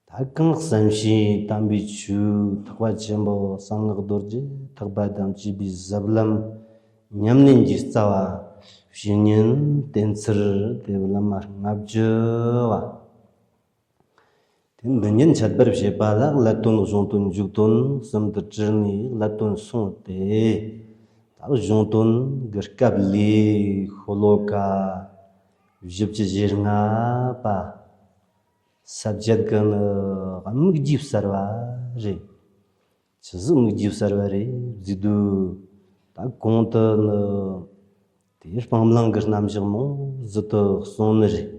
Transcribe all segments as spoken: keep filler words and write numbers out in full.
ད་གང་བསམ་ཤེས་དམ་པའི་ཆོས་ཐེག་པ་ཆེན་པོ་གསང་སྔགས་རྡོ་རྗེ་ཐེག་པ་དང་བཅས་པའི་ཟབ་ལམ་ཉམས་ལེན་གྱི་རྩ་བ་བཤེས་གཉེན་བསྟེན་ཚུལ་དེ་བླ་མ་ལྔ་བཅུ་བ། དེ་འདི་ཉིད་འཆད་པར་བྱེད་པ་ལ་བསླད་དོན་གཞུང་དོན་མཇུག་དོན་གསུམ་དུ་དྲིལ་ནས་བསླད་དོན་གསུངས་ཏེ། ད་གཞུང་དོན་གྱི་སྐབས་ལས་ཤོ་ལོ་ཀ་བཞི་བཅུ་ཞེ་ལྔ་པ། ས་བཅད་ཀྱི་ནི་དམིགས་རྒྱུ་གསལ་བ་རེད། ཆི་ཟིག་དམིགས་རྒྱུ་གསལ་བ་རེད་ཟེར་དུས། ད་གོང་དུ་ནི་དེ་སྤང་བླང་གི་རྣམ་གཞག་མང་ཟིག་ཏུ་གསུངས་ནི་རེད།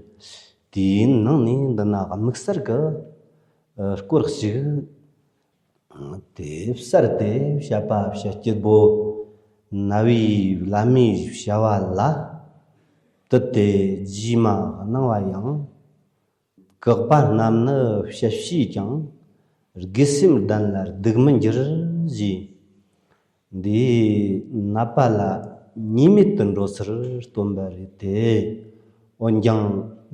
དེའི་ནང་ནས་འདི་ན་དམིགས་བསལ་གྱི་སྐོར་ཞིག་དེ་གསལ་ཏེ་བཤད་པ་བཤད་སྐྱིད་པོ། རྣ་བའི་བླ་མའི་བྱ་བ་ལ། དུད་དེ་རྗེས་མ་གནང་བ་ཡང་། བཀག་པ་རྣམས་ནི་བཤད་ཤེས་ཀྱང་། དགེ་སེམས་ལྡན་ལ་སྡིག་མི་འགྱུར་ཞེས། འདིས་ནད་པ་ལ་ཉེས་མེད་དུ་འགྲོ་ཚུལ་སྟོན་པ་རེད་དེ། འོན་ཀྱང་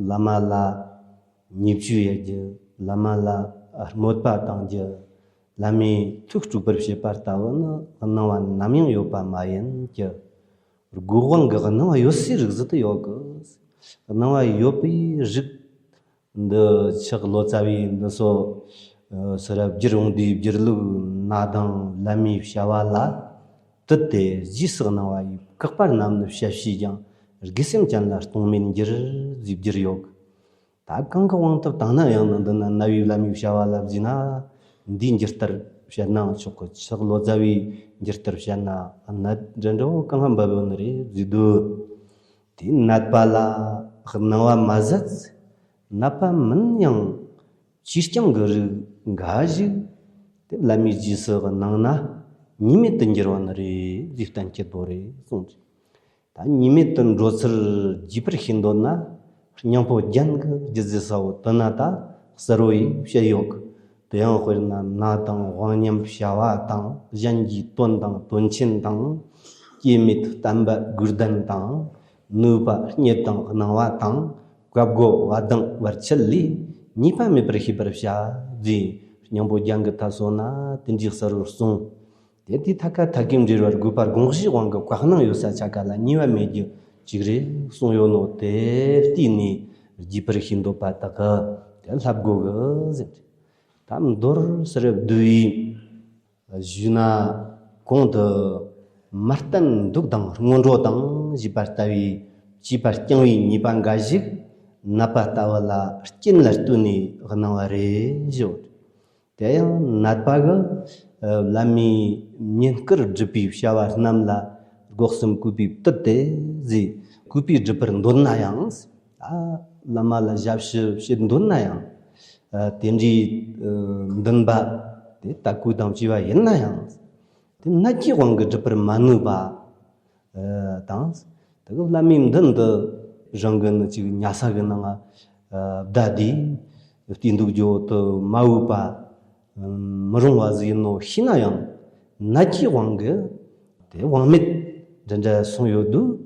བླ་མ་ལ་ཉེས་བཅོས་ཡེད་རྒྱུ། བླ་མ་ལ་དམོད་པ་གཏང་རྒྱུ། བླ་མའི་ཐུགས་དཀྲུགས་པར་བྱེད་པ་ལྟ་བུ་ནི་སྣང་བ་ནམ་ཡང་ཡོད་པ་མ་ཡིན་གྱི། སྒོ་དབང་གི་སྣང་བ་ཡོད་སའི་རིགས་ཟིག་ཏུ་ཡོད་གི། སྣང་བ་ཡོད་པའི་རིགས་འདི་ཆག་ལོ་ཙཱ་བས་འདི་ཚོ་ཨ་སུ་ར་བསྒྱུར་འོང་དུས་བསྒྱུར་ལུགས་ན་དང་བླ་མའི་བྱ་བ་ལ། དུད་དེ་རྗེས་སུ་གནང་བ་ཡི་བཀག་པ་རྣམས་ནི་བཤད་ཤེས་ཀྱང་། དགེ་སེམས་ཅན་ལ་གཏོང་མེད་འགྱུར་ཟེར་བསྒྱུར་ཡོད། ད་གང་གི་དབང་དུ་བཏང་ན་ཡང་ནི་འདི་ན་རྣ་བའི་བླ་མའི་བྱ་བ་ལ་བཟོས་ན། འདིའི་འགྱུར་ལྟར་བཤད་ནའང་ཆོག་གི། ཆག་ལོ་ཙཱ་བའི་འགྱུར་ལྟར་བཤད་ན་ནད་འདྲ་འདྲ་བོ་གང་ཧ་འབབ་ཡོད་ནི་རེད་ཟེར་དུས། དེ་ནད་པ་ལ་གནང་བ་མ་ཟད། ནད་པ་མིན་ཡང་ཅིས་ཀྱང་གི་རིགས་འགའ་ཞིག་དེ་བླ་མའི་རྗེས་སུ་གནང་ན་ཉེས་མེད་དུ་འགྱུར་བ་ནི་རེད་ཟེར་གཏན་འཁེལ་བོ་རེད་གསུངས། ད་ཉེས་མེད་དུ་འགྲོ་ཚུལ་རྒྱས་པར་ཤེས་འདོད་ན། སྙིང་པོ་རྒྱན་གྱི་རྒྱུད་ཟེར་ས་བོ་དེ་ན་ད་གསལ་བོ་ཡིས་བཤད་ཡོད་གི། དེ་ཡང་དཔེར་ན་ནད་དང་དབང་མཉམ་བྱ་བ་དང་། གཞན་གྱི་དོན་དང་དོན་ཆེན་དང་། སྐྱེ་མེད་བརྟན་པ་དགུག་ལྡན་དང་། ནུས་པ་རྙེད་དང་སྣང་བ་དང་། བཀའ་བསྒོ་བ་དང་བར་ཆད་ལས། ཉེས་པ་མེད་པར་ཤེས་པར་བྱ་ཟེར། སྙིང་པོ་རྒྱན་གྱི་ཐད་སོང་ན་དེ་འདྲའི་གསལ་བོར་གསུངས། དེ་དུས་ཐད་ཀ་ཐད་ཀའི་འབྲེལ་བར་དགོས་པ་དགོངས་གཞི་དབང་གི་བཀའ་གནང་ཡོད་ས་ཆ་ག་ལ་ཉེས་པ་མེད་རྒྱུ་གཅིག་རེད་གསུངས་ཡོད་ནོ། དེ་བལྟས་ནས་རྒྱས་པར་ཤེས་འདོད་པ་དག་གི་དེ་ལྷབ་དགོས་གི་ཟེར། ད་མདོར་ཟེར་བསྡུས་ཡིས་ཞུས་ན། གོང་དུ་མར་བསྟན་འདུག་དང་སྔོན་འགྲོ་དང་ཞེས་པ་ལྟ་བུའི་བྱིས་པ་རྐྱང་བའི་ཉེས་པ་འགའ་ཞིག་ནད་པ་ལྟ་བུ་ལ་རྐྱེན་ལ་ལྟོས་ནས་གནང་བ་རེད་ཞུ། དེ་ཡང་ནད་པ་གིས་ཨ་བླ་མའི་བསྙེན་བཀུར་སྒྲུབ་པའི་བྱ་བ་རྣམས་ལ་སྒོ་གསུམ་གུས་པས་དུད་དེ་ཟེར། གུས་པས་སྒྲུབ་པར་འདོད་ན་ཡང་། ཨ་བླ་མ་ལ་ཞབས་ཕྱི་བྱེད་འདོད་ན་ཡང་། ཨ་དེ་འདྲའི་ཨ་འདུན་པ་དེ་དད་གུས་དང་བཅས་པ་ཡིན་ན་ཡང་། དེ་ནད་ཀྱི་དབང་གིས་སྒྲུབ་པར་མ་ནུས་པ། ཨ་དང་། དེ་གི་བླ་མའི་མདུན་དུ་རང་གི་ནི་ཅིག་ཉལ་ས་གི་ནང་ང་ཨ་བསྡད་དེ་བལྟས་འདུག་རྒྱུ་དེ་མ་འོས་པ་མི་རུང་བ་ཟིག་ཡིན་ནོ་ཤེས་ན་ཡང་། ནད་ཀྱི་དབང་གིས་དེ་དབང་མེད་འདྲ་འདྲ་སོང་ཡོད་དུས།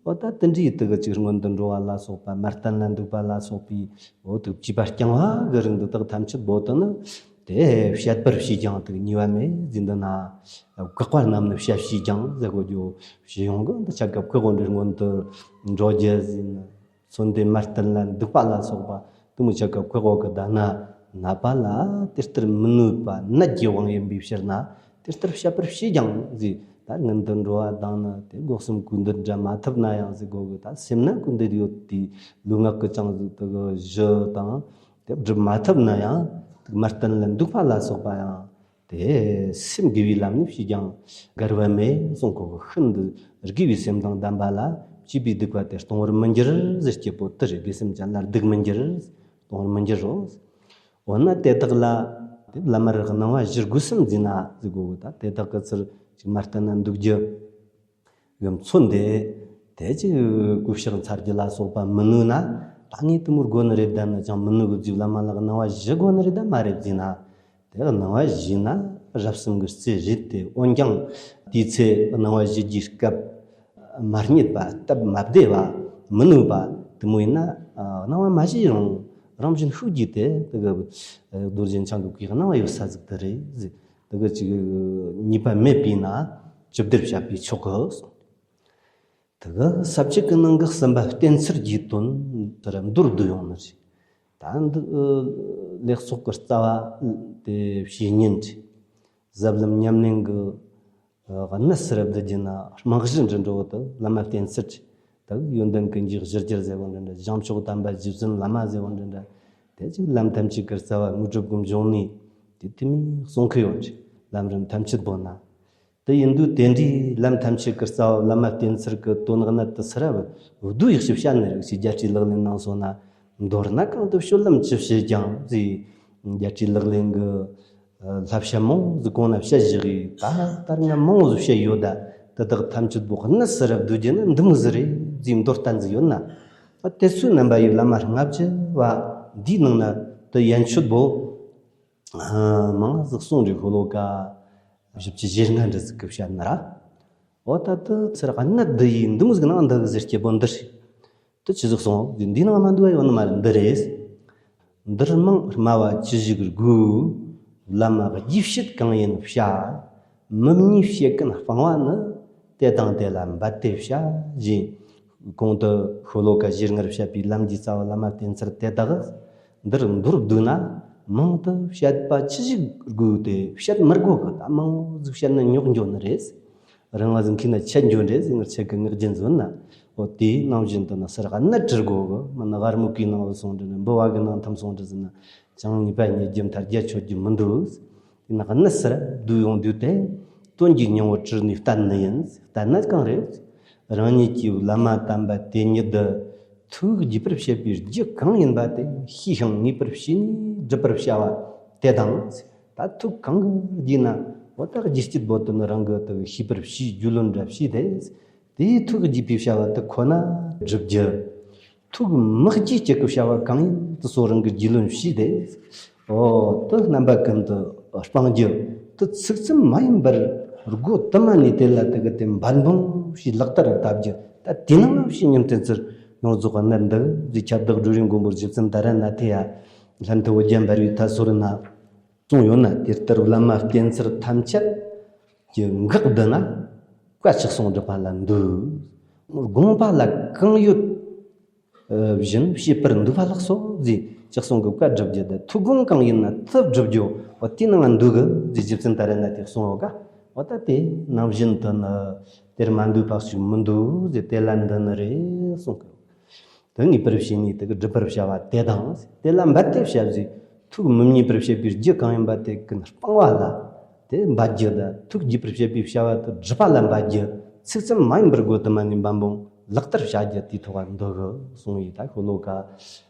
འོ་ད་དེ་འདྲའི་དེ་གི་ཅིག་སྔོན་དུ་འགྲོ་བ་ལ་སོགས་པ། མར་བསྟན་ལ་འདུག་པ་ལ་སོགས་པའི་འོ་དེ་བྱིས་པ་རྐྱང་བ་གི་རིགས་འདི་དག་ཐམས་ཅད་པོ་དེ་ནི། དེ་བཤད་པར་བྱས་ཀྱང་དེ་ཉེས་པ་མེད་ཟེར་འདི་ན། བཀག་པ་རྣམས་ནི་བཤད་བྱས་ཀྱང་ཟེར་གོ་རྒྱུ་ཞུ་ཡོང་གི། འདི་ཆ་ག་བཀག་འོ་འདྲི་སྔོན་དུ་འགྲོ་རྒྱུ་ཟེར་ན། མཚོན་དེ་མར་བསྟན་ལ་འདུག་པ་ལ་སོགས་པ་དེ་མོ་ཆ་ག་བཀག་འོ་གི་ད་ན། ནད་པ་ལ་དེ་ལྟར་མི་ནུས་པ་ནད་ཀྱི་དབང་ཡིན་པའི་ཕྱིར་ན། དེ་ལྟར་བཤད་པར་བྱས་ཀྱང་ཟེར། ད་སྔོན་དུ་འགྲོ་བ་དང་ནི་དེ་སྒོ་གསུམ་གུས་འདུད་འདྲ་མ་ཐུབ་ན་ཡང་ཟེར་གོ་གི། ད་སེམས་ན་གུས་འདུད་ཡོད་དེ། ལུས་ངག་གི་ཅང་ཟིག་དེ་གི་གཞི་དང་དེ་སྒྲུབ་མ་ཐུབ་ན་ཡང་། དེ་མར་བསྟན་ལ་འདུག་པ་ལ་སོགས་པ་ཡང་། དེ་སེམས་དགེ་བའི་ལམ་ནས་བྱས་ཀྱང་འགལ་བ་མེད་གསུང་གོ་གི། ཤིན་ཏུ་དགེ་བའི་སེམས་དང་ལྡན་པ་ལ་བྱིས་པའི་སྡིག་པ་དེ་གཏོང་བར་མི་འགྱུར་ཟེར་སྐྱེ་པོ་དེ་རེད། དགེ་སེམས་ཅན་ལ་སྡིག་མི་འགྱུར། གཏོང་བར་མི་འགྱུར་རོ། འོ་ན་དེ་དག་ལ་དེ་བླ་མར་གནང་བ་བཞི་དགོས་སམ་ཟེར་ན་ཟེར་གོ་གི། ད་དེ་དག་གི་ཚུལ་ཅིག་མར་བསྟན་ན་འདུག་རྒྱུ་གི་མཚོན་དེ། དེ་ཅིག་གུས་ཕྱག་འཚལ་རྒྱུ་ལ་སོགས་པ་མི་ནུས་ན། ད་ངས་དེ་མོ་དགོས་ནི་རེད་ད་ནི་ཅང་མི་ནུས་གི་ཟེར། བླ་མ་ལ་གནང་བ་བཞི་དགོས་ནི་རེད་ད་མ་རེད་ཟེར་ན། དེ་གནང་བ་བཞི་ན་རབ་གསུམ་གྱི་རྩེ་རེད་དེ། འོན་ཀྱང་དེའི་ཚེ་གནང་བ་བཞི་རྒྱུའི་སྐབས་མ་རྙེད་པ། སྟབས་མ་བདེ་བ། མི་ནུས་པ་དེ་མོ་ཡིན་ན། ཨ་གནང་བ་མ་བཞི་རུང་ རང་བཞིན་ཤུགས་ཀྱིས་དེ་དེ་གི་རྡོ་རྗེ་འཆང་གི་སྐུའི་སྣང་བ་ཡོད་ས་ཟིག་དེ་རེད་ཟེར། དེ་གི་ཅིག་ཉེས་པ་མེད་པས་ན་ཅི་བདེར་བཤད་པས་ཆོག་གི་གསུངས། དེ་གི་ས་བཅད་ཀྱི་ནང་གི་གསུམ་པ་བསྟེན་ཚུལ་གྱི་དོན་དེར་མདོར་བསྡུས་ཡོང་ནི་རེད། ད་འདི་ལེགས་ཚོགས་ཀྱི་རྩ་བ་དེ་བཤེས་གཉེན་རེད། ཟབ་ལམ་ཉམས་ལེན་གྱི་གནད་ཟེར་བ་འདི་བརྒྱུད་ན་རྨང་གཞི་འདྲ་འདྲ་བོ་དེ་བླ་མ་བསྟེན་ཚུལ་རེད། ད་ཡོན་ཏན་ཀུན་གྱི་གཞིར་གྱུར་ཟེར་བ་འདྲ་འདྲ། བྱང་ཕྱོགས་དམ་པ་རྗེ་བཙུན་བླ་མ་ཟེར་བ་འདྲ་འདྲ། དེ་ཅིག་ལམ་ཐམས་ཅད་ཀྱི་རྩ་བ་དངོས་གྲུབ་ཀྱི་འབྱུང་གནས་དེ་དེ་མོ་གསུང་གི་ཡོད་རེད། ལམ་རིམ་ཐམས་ཅད་པོ་ན། དེ་ཡིན་དུས་དེ་འདྲའི་ལམ་ཐམས་ཅད་ཀྱི་རྩ་བ་བླ་མ་བསྟེན་ཚུལ་གྱི་དོན་གནད་དེ་ཚུར་ར་བསྡུས་ཡག་ཞིག་བཤད་ནི་རེད་ཅེས་རྒྱ་ཁྲིད་ལག་ལེན་ནང་སོང་ན། མདོར་ན་གང་དུ་སྤྱོད་ལམ་ཅི་བྱེད་ཀྱང་ཟེར། རྒྱ་ཁྲིད་ལག་ལེན་གྱི་བསླབ་བྱ་མང་བོ་ཟིག་གོང་ན་བཤད་བཞག་གི། ད་ལྟར་ང་མང་བོ་ཟིག་བཤད་ཡོད། ད་དེ་དག་ཐམས་ཅད་པོ་གནད་ཟེར་ར་བསྡུས་རྒྱུ་ན་འདི་མོ་ཟིག་རེད་ཟེར་མདོར་བསྟན་ཟིག་ཡོད་ན། དེ་ཚོའི་རྣམ་པ་ཡི་བླ་མ་ལྔ་བཅུ་བ་འདིའི་ནང་ན་དེ་ཡན་ཆོད་པོ་མང་ཟིག་གསུངས་རེད། ཤོ་ལོ་ཀ་བཞི་བཅུ་ཞེ་ལྔ་འདྲ་ཟིག་གི་བཤད་ན་ར། འོ་ད་དེ་ཚུར་གནད་འདི་ཡི་འདི་མོ་ཟིག་ནང་འདི་གི་ཟེར་སྐྱེ་བོ་འདི་རེད། དེ་ཅི་ཟིག་གསུངས། འདི་ནང་མ་འདུག་ཡོད་ནི་མ་རེད། འདི་རེད། འདིར་མིང་སྨྲ་བ་ཅི་ཞིག་དགོས། བླ་མ་རྗེས་བཤད་གང་ཡིན་བྱ། མི་མཉེས་བཤད་ཀུན་སྤང་བ་ནི། དེ་དང་དེ་ལ་འབད་དེ་བྱ། ཞེས་གོང་དུ་ཤོ་ལོ་ཀ་བཞི་ལྔར་བཤད་པའི་ལམ་གྱི་རྩ་བ་བླ་མ་བསྟེན་ཚུལ་དེ་དག་འདིར་མདོར་བསྡུས་ན། མིང་དུ་བཤད་པ་ཅི་ཞིག་དགོས་ཏེ་བཤད་མི་དགོས་གི། ད་མང་བོ་ཟིག་བཤད་ན་རྙོག་འགྱོ་ནི་རེད། རང་ང་ཟིག་མཁས་ན་ཆད་འགྱོ་འདྲེ་ཟིག་ངར་ཆད་གི་ངག་རྒྱུན་ཟོན་ན། འོ་དེའི་ནང་བཞིན་དུ་ན་ཟེར་ག་གནད་དྲི་དགོས་གི། མི་ན་ཝར་མུ་གི་ནང་ལ་སོང་འདྲེ་ན་འབུལ་བ་གི་ནང་ཐམ་སོང་འདྲེ་ཟིན་ན་ཅང་ཉེས་པ་ཉེས་རྒྱུ་མཐར་རྒྱ་ཆོད་རྒྱུ་མི་འདུག། དེ་ན་གནད་ཟེར་བསྡུས་ཡོང་དུས་དེ། དོན་གྱི་སྙིང་བོ་དྲིལ་ནས་བསྟན་ནི་ཡིན། བསྟན་ན་གང་རེད། རང་ཉིད་ཀྱི་བླ་མ་དམ་པ་དེ་ཉིད་དུ་ཐུགས་རྒྱུད་པར་བྱེད་པའི་རྒྱུ་གང་ཡིན་པ་དེ་ཤེས་ཤིང་ངེས་པར་བྱས་ནས་སྒྲུབ་པར་བྱ་བ་དེ་དང་། ད་ཐུགས་གང་གི་རྒྱུད་ན་འོ་ད་རྒྱུད་སྐྱེད་པོ་དེ་ནི་རང་གི་དེ་ཤེས་པར་བྱས། རྒྱུད་ལུན་འདྲ་བྱས་ཏེ། དེའི་ཐུགས་རྒྱུད་པའི་བྱ་བ་དེ་ཁོ་ན་སྒྲུབ་རྒྱུ། ཐུགས་མི་རྒྱུད་སྐྱེད་ཀྱི་བྱ་བ་གང་ཡིན་དེ་ཚོ་རང་གི་རྒྱུད་ལུན་བྱས་ཏེ། འོ་དེ་རྣམ་པ་ཀུན་ཏུ་སྤང་རྒྱུ། དེ་ཚིག་ཙམ་མ་ཡིན་པར་སྒོ་དུ་མ་ནས་དེ་ལ་དེ་གི་དེ་འབད་འབུངས་བྱས་ལག་བསྟར་བསྟར་རྒྱུ། ད་དེ་ནང་བྱས་ཉམས་བསྟེན་ཚུལ་ཡོངས་རྫོགས་གནད་འདི་ཟེར། ཁྱབ་བདག་སྒྲོལ་བའི་མགོན་པོ་རྗེ་བཙུན་ཏཱ་ར་ནཱ་ཐ་ཡ་ལྷ་མཐུ་འོ་བརྒྱལ་འབར་བའི་མཐའ་སོར་ན་གསུངས་ཡོད་ན། དེ་ལྟར་བླ་མ་བསྟེན་ཚུལ་ཐམས་ཅད་ཀྱི་འགག་བསྡུ་ན་བཀའ་ཆགས་སོང་སྒྲུབ་པ་ལ་འདུད། དགོངས་པ་ལ་གང་ཡོད་བཞིན་བྱེད་པར་འདུག་པ་ལགས་སོ་ཟེར། ཆགས་སོང་གི་བཀའ་སྒྲུབ་རྒྱུ་དེ་ཐུགས་དགོངས་གང་ཡིན་ན་དེ་སྒྲུབ་རྒྱུ། འོ་དེ་ནང་འདུག་གི་ཟེར། རྗེ་བཙུན་ཏཱ་ར་ནཱ་ཐས་གསུངས་ཡོད་ཀ། འོ་ད་དེ་ནང་བཞིན་དུ་ནི་དེར་མ་འདུག་པ་ཞིག་མི་འདུག་ཟེར། དེ་ལ་འདུད་ནི་རེད་གསུངས་གི། དེ་ངེས་པར་བྱས་ནས་དེ་གི་སྒྲུབ་པར་བྱ་བ་དེ་དང་། དེ་ལ་འབད་དེ་བྱ་ཟེར། ཐུགས་མི་མཉེས་པར་བྱེད་པའི་རྒྱུ་གང་ཡིན་པ་དེ་ཀུན་སྤང་བ་ལ་དེ་འབད་རྒྱུ་དང་། ཐུགས་རྒྱུད་པར་བྱེད་པའི་བྱ་བ་དེ་སྒྲུབ་པ་ལ་འབད་རྒྱུ། ཚིག་ཙམ་མ་ཡིན་པར་སྒོ་དུ་མ་ནས་འབད་འབུངས་ལག་བསྟར་བྱ་རྒྱུ་དེའི་ཐོག་འདུག་གི་གསུངས་ཡོད། ད་ཤོ་ལོ་ཀ་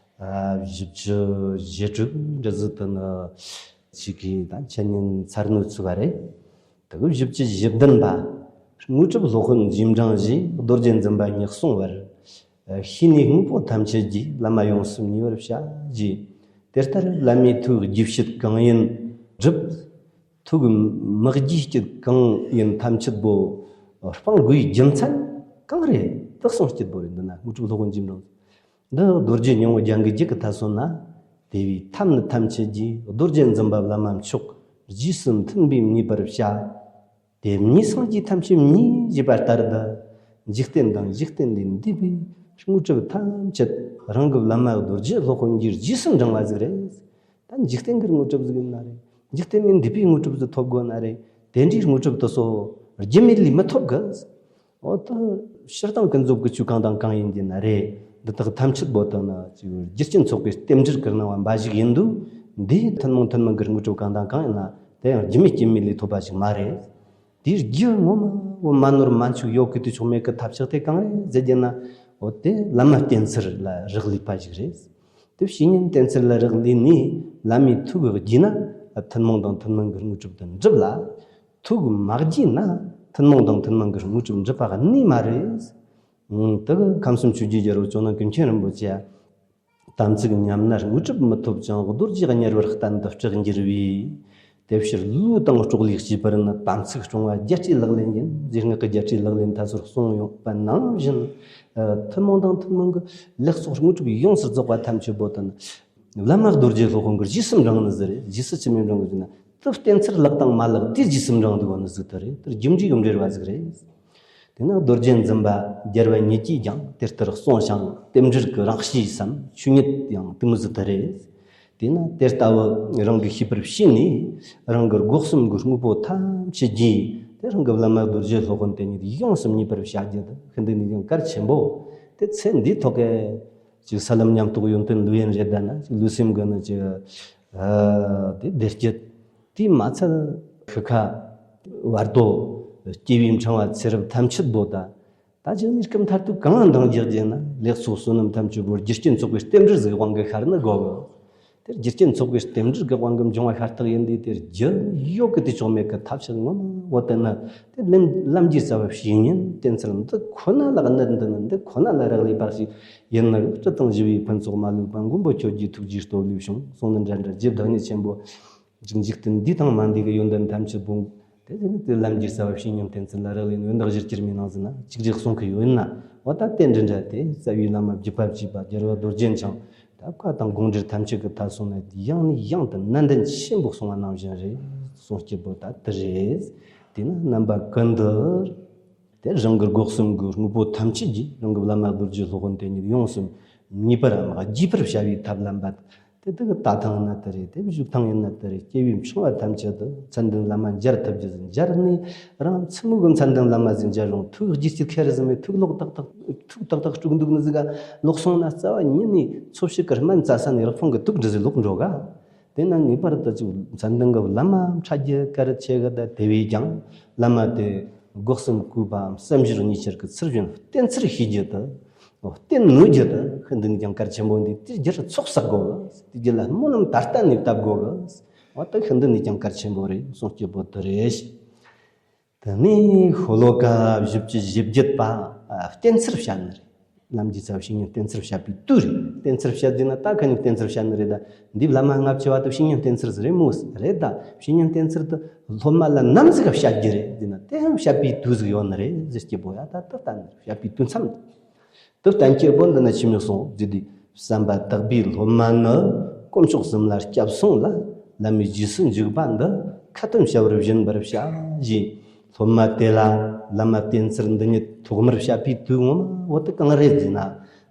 བཞི་བཅུ་ཞེ་དྲུག་འདྲ་ཟིག་དེ་ནི་ཅིག་གིས་ད་འཆད་ཉན་ཚར་ནོ་ཚུགས་པ་རེད། དེ་གི་བཞི་བཅུ་ཞེ་བདུན་པ། དངོས་གྲུབ་སློབ་དཔོན་རྗེས་འབྲང་ཞེས་རྡོ་རྗེ་འཛིན་པ་ཉིད་གསུངས་པར། ཤེས་ནས་དངོས་པོ་ཐམས་ཅད་ཀྱིས། བླ་མ་ཡོངས་སུ་མཉེས་པར་བྱ་ཞེས། དེ་ལྟར་བླ་མའི་ཐུགས་རྒྱུད་བཤད་གང་ཡིན་སྒྲུབ། ཐུགས་མི་རྒྱུད་སྐྱེད་གང་ཡིན་ཐམས་ཅད་པོ་སྤང་དགོས་རྒྱུ་མཚན་གང་རེད། དེ་གསུང་སྐྱེད་པོ་རེད། འདི་ན་དངོས་གྲུབ་སློབ་དཔོན་རྗེས་འབྲང་། འདི་རྡོ་རྗེ་སྙིང་པོ་རྒྱན་གྱི་རྒྱུད་ཀྱི་མཐའ་སོ་ན། དེ་བས་ཐབས་ནི་ཐམས་ཅད་ཀྱིས། རྡོ་རྗེ་འཛིན་པ་བླ་མ་མཆོག་རྗེས་སུ་མཐུན་པས་མཉེས་པར་བྱ། དེ་མཉེས་སངས་རྒྱས་ཐམས་ཅད་མཉེས་ཞེས་པ་ལྟར་དུ། འཇིག་རྟེན་དང་འཇིག་རྟེན་ལས་འདས་པའི་དངོས་གྲུབ་ཐམས་ཅད་རང་གི་བླ་མ་རྡོ་རྗེ་སློབ་དཔོན་གྱི་རྗེས་སུ་འབྲང་བ་ཟིག་རེད། ད་འཇིག་རྟེན་གྱི་དངོས་གྲུབ་ཟིག་ཡིན་ན་རེད། འཇིག་རྟེན་ལས་འདས་པའི་དངོས་གྲུབ་ཟིག་ཐོབ་དགོས་ན་རེད། དེ་འདྲའི་དངོས་གྲུབ་དེ་ཚོ་རྒྱུ་མེད་ལས་མི་ཐོབ་གི། འོ་ད་སྤྱིར་བཏང་ཀུན་རྫོབ་ཀྱི་ཆོས་གང་དང་གང་ཡིན་གྱི་ན་རེད། འདི་དག་ཐམས་ཅད་པོ་དང་ན་ཅིག་རྒྱུ་རྐྱེན་ཚོགས་པའི་རྟེན་འབྲེལ་གྱི་སྣང་བ་འབའ་ཞིག་ཡིན་དུས། འདིའི་ཐུན་མོང་ཐུན་མོང་གི་དངོས་གྲུབ་གང་དང་གང་ཡིན་ན་དེ་ཡང་རྒྱུ་མེད་རྐྱེན་མེད་ལས་ཐོབ་པ་ཞིག་མ་རེད། དེའི་རྒྱུ་ངོ་མ་བོ་མ་ནོར་མ་འཆུག་ཡོད་གི་དུས་ཆོག་མེད་གི་ཐབས་ཤེས་དེ་གང་རེད་ཟེར་རྒྱུ་ན། འོ་དེ་བླ་མ་བསྟེན་ཚུལ་ལ་རག་ལས་པ་ཞིག་རེད། དེ་བཤེས་གཉེན་བསྟེན་ཚུལ་ལ་རག་ལས་ནས་བླ་མའི་ཐུགས་དགྱེས་ན་ཐུན་མོང་དང་ཐུན་མོང་གི་དངོས་གྲུབ་དེ་འགྲུབ་ལ། ཐུགས་མ་དགྱེས་ན་ཐུན་མོང་དང་ཐུན་མོང་གི་དངོས་གྲུབ་འགྲུབ་པ་གནས་མ་རེད། ཨང་། དེ་གི་ཁམས་གསུམ་ཆོས་ཀྱི་རྒྱལ་པོ་ཇོ་ནང་ཀུན་མཁྱེན་རིན་པོ་ཆེ། དམ་ཚིག་ཉམས་ན་དངོས་གྲུབ་མི་ཐོབ་ཅིང་། རྡོ་རྗེ་དམྱལ་བར་གཏན་དུ་སྐྲག་འགྱུར་བས། དེ་ཕྱིར་ལུས་དང་སྲོག་ལས་གཅེས་པར་ནི། དམ་ཚིག་སྲུང་བ་རྒྱལ་སྲས་ལག་ལེན་ཡིན། ཟེར་སྔགས་ཀྱི་རྒྱལ་སྲས་ལག་ལེན་མཐའ་སོར་གསུངས་ཡོད་པ་ནང་བཞིན། ཐུན་མོང་དང་ཐུན་མོང་གི་ལེགས་ཚོགས་དངོས་གྲུབ་ཡོངས་སུ་རྫོགས་པ་ཐམས་ཅད་པོ་དེ་ནི། བླ་མ་རྡོ་རྗེ་སློབ་དཔོན་གྱི་རྗེས་སུ་འབྲང་ནི་ཟིག་རེད། རྗེས་སུ་ཅི་མི་འབྲང་གི་ཟེར་ན། དེ་བསྟེན་ཚུལ་ལེགས་དང་མ་ལེགས་དེ་རྗེས་སུ་འབྲང་འདུག་གོ་ནི་ཟིག་དེ་རེད། དེ་རྒྱུ་འབྲས་ཀྱི་འབྲེལ་བ་ཟིག་རེད། དེ་ན་རྡོ་རྗེ་འཛིན་པ་རྒྱལ་བ་ཉིད་ཀྱིས་ཀྱང་དེ་ལྟར་གསུངས་ཤིང་། རྟེན་འབྲེལ་གྱི་རང་གཤིས་སམ་ཆོས་ཉིད་ཡང་དེ་མོ་ཟིག་དེ་རེད། དེས་ན་དེ་ལྟ་བུ་རང་གིས་ཤེས་པར་བྱས་ནས། རང་གི་སྒོ་གསུམ་གྱི་དངོས་པོ་ཐམས་ཅད་ཀྱིས་དེ་རང་གི་བླ་མ་རྡོ་རྗེ་སློབ་དཔོན་དེ་ཉིད་ཡོངས་སུ་མཉེས་པར་བྱ་རྒྱུ་དེ་ཤིན་ཏུ་ནས་ཀྱང་གལ་ཆེན་པོ། དེ་ཚེ་འདིའི་ཐོག་གི་ཅིག་ས་ལམ་ཉམས་རྟོགས་ཡོན་ཏན་ལོས་ཡིན་རེད། ད་ན་ཅིག་ལུས་སེམས་ཀྱི་ནི་ཅིག་ཨ་དེ་བདེ་སྐྱིད་དེ་མ་ཚད་ཤི་ཁ་བར་དོ་སྐྱེ་བའི་འཕྲེང་བ་ཚེ་རབས་ཐམས་ཅད་པོ་ད། ད་ཅིག་གནས་སྐབས་མཐར་ཐུག་གང་འདང་རྒྱག་རྒྱུ་ན། ལེགས་ཚོགས་བསོད་ནམས་ཐམས་ཅད་པོ་རྒྱུ་རྐྱེན་ཚོགས་པའི་རྟེན་འབྲེལ་ཟིག་དབང་གིས་ཤར་ནི་དགོས་གི། དེ་རྒྱུ་རྐྱེན་ཚོགས་པའི་རྟེན་འབྲེལ་གྱི་དབང་གིས་འབྱུང་བ་ཤ་སྟག་ཡིན་དུས། དེ་རྒྱུ་ཡོད་གི་དེ་ཆོག་མེད་གི་ཐབས་ཤེས་ངོ་མ་འོ་དེ་ནི། དེ་ལམ་ལམ་གྱི་རྩ་བ་བཤེས་གཉེན་བསྟེན་ཚུལ་འདི་ཁོ་ན་ལ་གནད་འདི་ནི་འདི་ཁོ་ན་ལ་རག་ལས་པ་ཞིག་ཡིན་ནི། སྲིད་དང་ཞི་བའི་ཕུན་ཚོགས་མ་ལུས་པ། མགོན་པོ་ཁྱོད་ཀྱི་ཐུགས་རྗེའི་སྟོབས་ལས་བྱུང་། གསུང་ནི་འདྲ་འདྲ་རྗེ་བདག་ཉིད་ཆེན་པོ། འཇིག་འཇིག་རྟེན་འདི་དང་མ་འདས་ཀྱི་ཡོན་ཏན་ཐམས་ཅད་སྤོང་། དེ་བཞིན་དུ་ལམ་གྱི་རྩ་བ་བཤེས་གཉེན་བསྟེན་ཚུལ་ལ་རག་ལས་ནས། ཡོན་བདག་གཞིར་གྱུར་མའི་ནང་ཟིན་ན་གཅིག་རེ་གསུང་གི་ཡོད་ན། འོ་ད་དེ་འདྲ་འདྲ་དེ་རྩ་བའི་བླ་མ་བརྒྱུད་པ་བཅས་པ་རྒྱལ་བ་རྡོ་རྗེ་འཆང་ད་བཀའ་དང་དགོངས་འགྲེལ་ཐམས་ཅད་ཀྱི་མཐའ་སོང་ན། ཡང་ནས་ཡང་དུ་ནན་ཏན་ཆེན་པོ་གསུང་བ་ནང་བཞིན་རེད། གསུང་སྐྱེས་པོ་ད་དེ་རེད། དེས་ན་རྣམ་པ་ཀུན་ཏུ། དེ་རང་གི་སྒོ་གསུམ་གྱི་དངོས་པོ་ཐམས་ཅད་ཀྱིས་རང་གི་བླ་མ་རྡོ་རྗེ་སློབ་དཔོན་དེ་ཉིད་ཡོངས་སུ་མཉེས་པར་རམ་དགྱེས་པར་བྱ་བའི་ཐབས་ལམ་པ། དེ་དག་ལྟ་སྟངས་ཡིན་ན་དེ་རེད། དེ་བཞུགས་སྟངས་ཡིན་ན་དེ་རེད། སྐྱེ་བའི་འཕྲེང་བ་ཐམས་ཅད་དུ་མཚན་ལྡན་བླ་མ་མཇལ་ཐུབ་རྒྱུ་ཟིག་མཇལ་ནས། རང་མཚན་མོ་གི་མཚན་ལྡན་བླ་མ་ཟིག་མཇལ་རུང་། ཐུགས་རྒྱུས་ཀྱི་ཁེར་ཟིན་མེད། ཐུགས་ལོག་ཏག་ཏག་ཐུགས་ཏག་ཏག་དཀྲུག་འདུག་ནི་ཟིག་ག་ལོག་སོང་ན། རྩ་བ་ཉིད་ནས་འཚོ་བྱེད་ཀྱི་སྨན་རྩྭ་ས་ནས་རག་ཕུང་གི་དུག་འདྲ་ཟིག་ལོག་འགྲོ་ག། དེས་ན་ངེས་པར་དུ་ཅིག་མཚན་ལྡན་གྱི་བླ་མ་འཕྲད་རྒྱུ་གལ་ཆེ་གི། ད་དེ་བས་ཀྱང་བླ་མ་དེ་སྒོ་གསུམ་གུས་པའམ་བསམ་སྦྱོར་གཉིས་ཆར་གྱི་ཚུལ་བཞིན་བསྟེན་ཚུལ་ཤེས་རྒྱུ་དེ། བསྟེན་ནུས་རྒྱུ་དེ་ཤིན་ཏུ་ནས་ཀྱང་གལ་ཆེན་པོ་འདུག། དེ་རྒྱུར་ཚོགས་བསགས་དགོས་གི། དེ་རྒྱུ་ལ་སྨོན་ལམ་ད་ལྟ་ནས་བཏབ་དགོས་གི། འོ་ད་ཤིན་ཏུ་ནས་ཀྱང་གལ་ཆེན་པོ་རེད། གསུང་སྐྱེས་པོ་དེ་རེད། དེ་ནས་ཤོ་ལོ་ཀ་བཞི་བཅུ་ཞེ་བརྒྱད་པ། བསྟེན་ཚུལ་བཤད་ནི་རེད། ལམ་གྱི་རྩ་བ་བཤེས་གཉེན་བསྟེན་ཚུལ་བཤད་པའི་དུས་རེད། བསྟེན་ཚུལ་བཤད་དུས་ན་ད་ག་ནས་བསྟེན་ཚུལ་བཤད་ནི་རེད། ད་འདི་བླ་མ་ལྔ་བཅུ་བ་དེ་བཤེས་གཉེན་བསྟེན་ཚུལ་ཟིག་རེད་མོ། རེད། ད་བཤེས་གཉེན་བསྟེན་ཚུལ་དེ་སློབ་མ་ལ་ནམ་ཟིག་ག་བཤད་རྒྱུ་རེད་ཟེར་ན། དེ་ཡང་བཤད་པའི་དུས་ཟིག་ཡོད་ནི་རེད་ཟེར། སྐྱེས་པོ་ཡ་ད་ད་ལྟ་ནི་བཤད་པའི་དུས་མཚམས། དེ་བསྟན་སྐྱེས་པོ་འདི་ན་ཆི་མོ་གསུངས་ཟེར་དུས། བསམ་པ་དག་པའི་སློབ་མ་ནི། དཀོན་མཆོག་གསུམ་ལ་སྐྱབས་སོང་ལ། བླ་མའི་རྗེས་སུ་འཇུག་པ་འདི། ཁ་ཏོན་བྱ་བར་སྦྱིན་པར་བྱ། ཞེས་སློབ་མ་དེ་ལ་བླ་མ་བསྟེན་ཚུལ་འདི་ཉིད་ཐོག་མར་བཤད་པའི་དུས་ངོ་མ་འོ་དེ་གང་རེད་ཟེར་ན།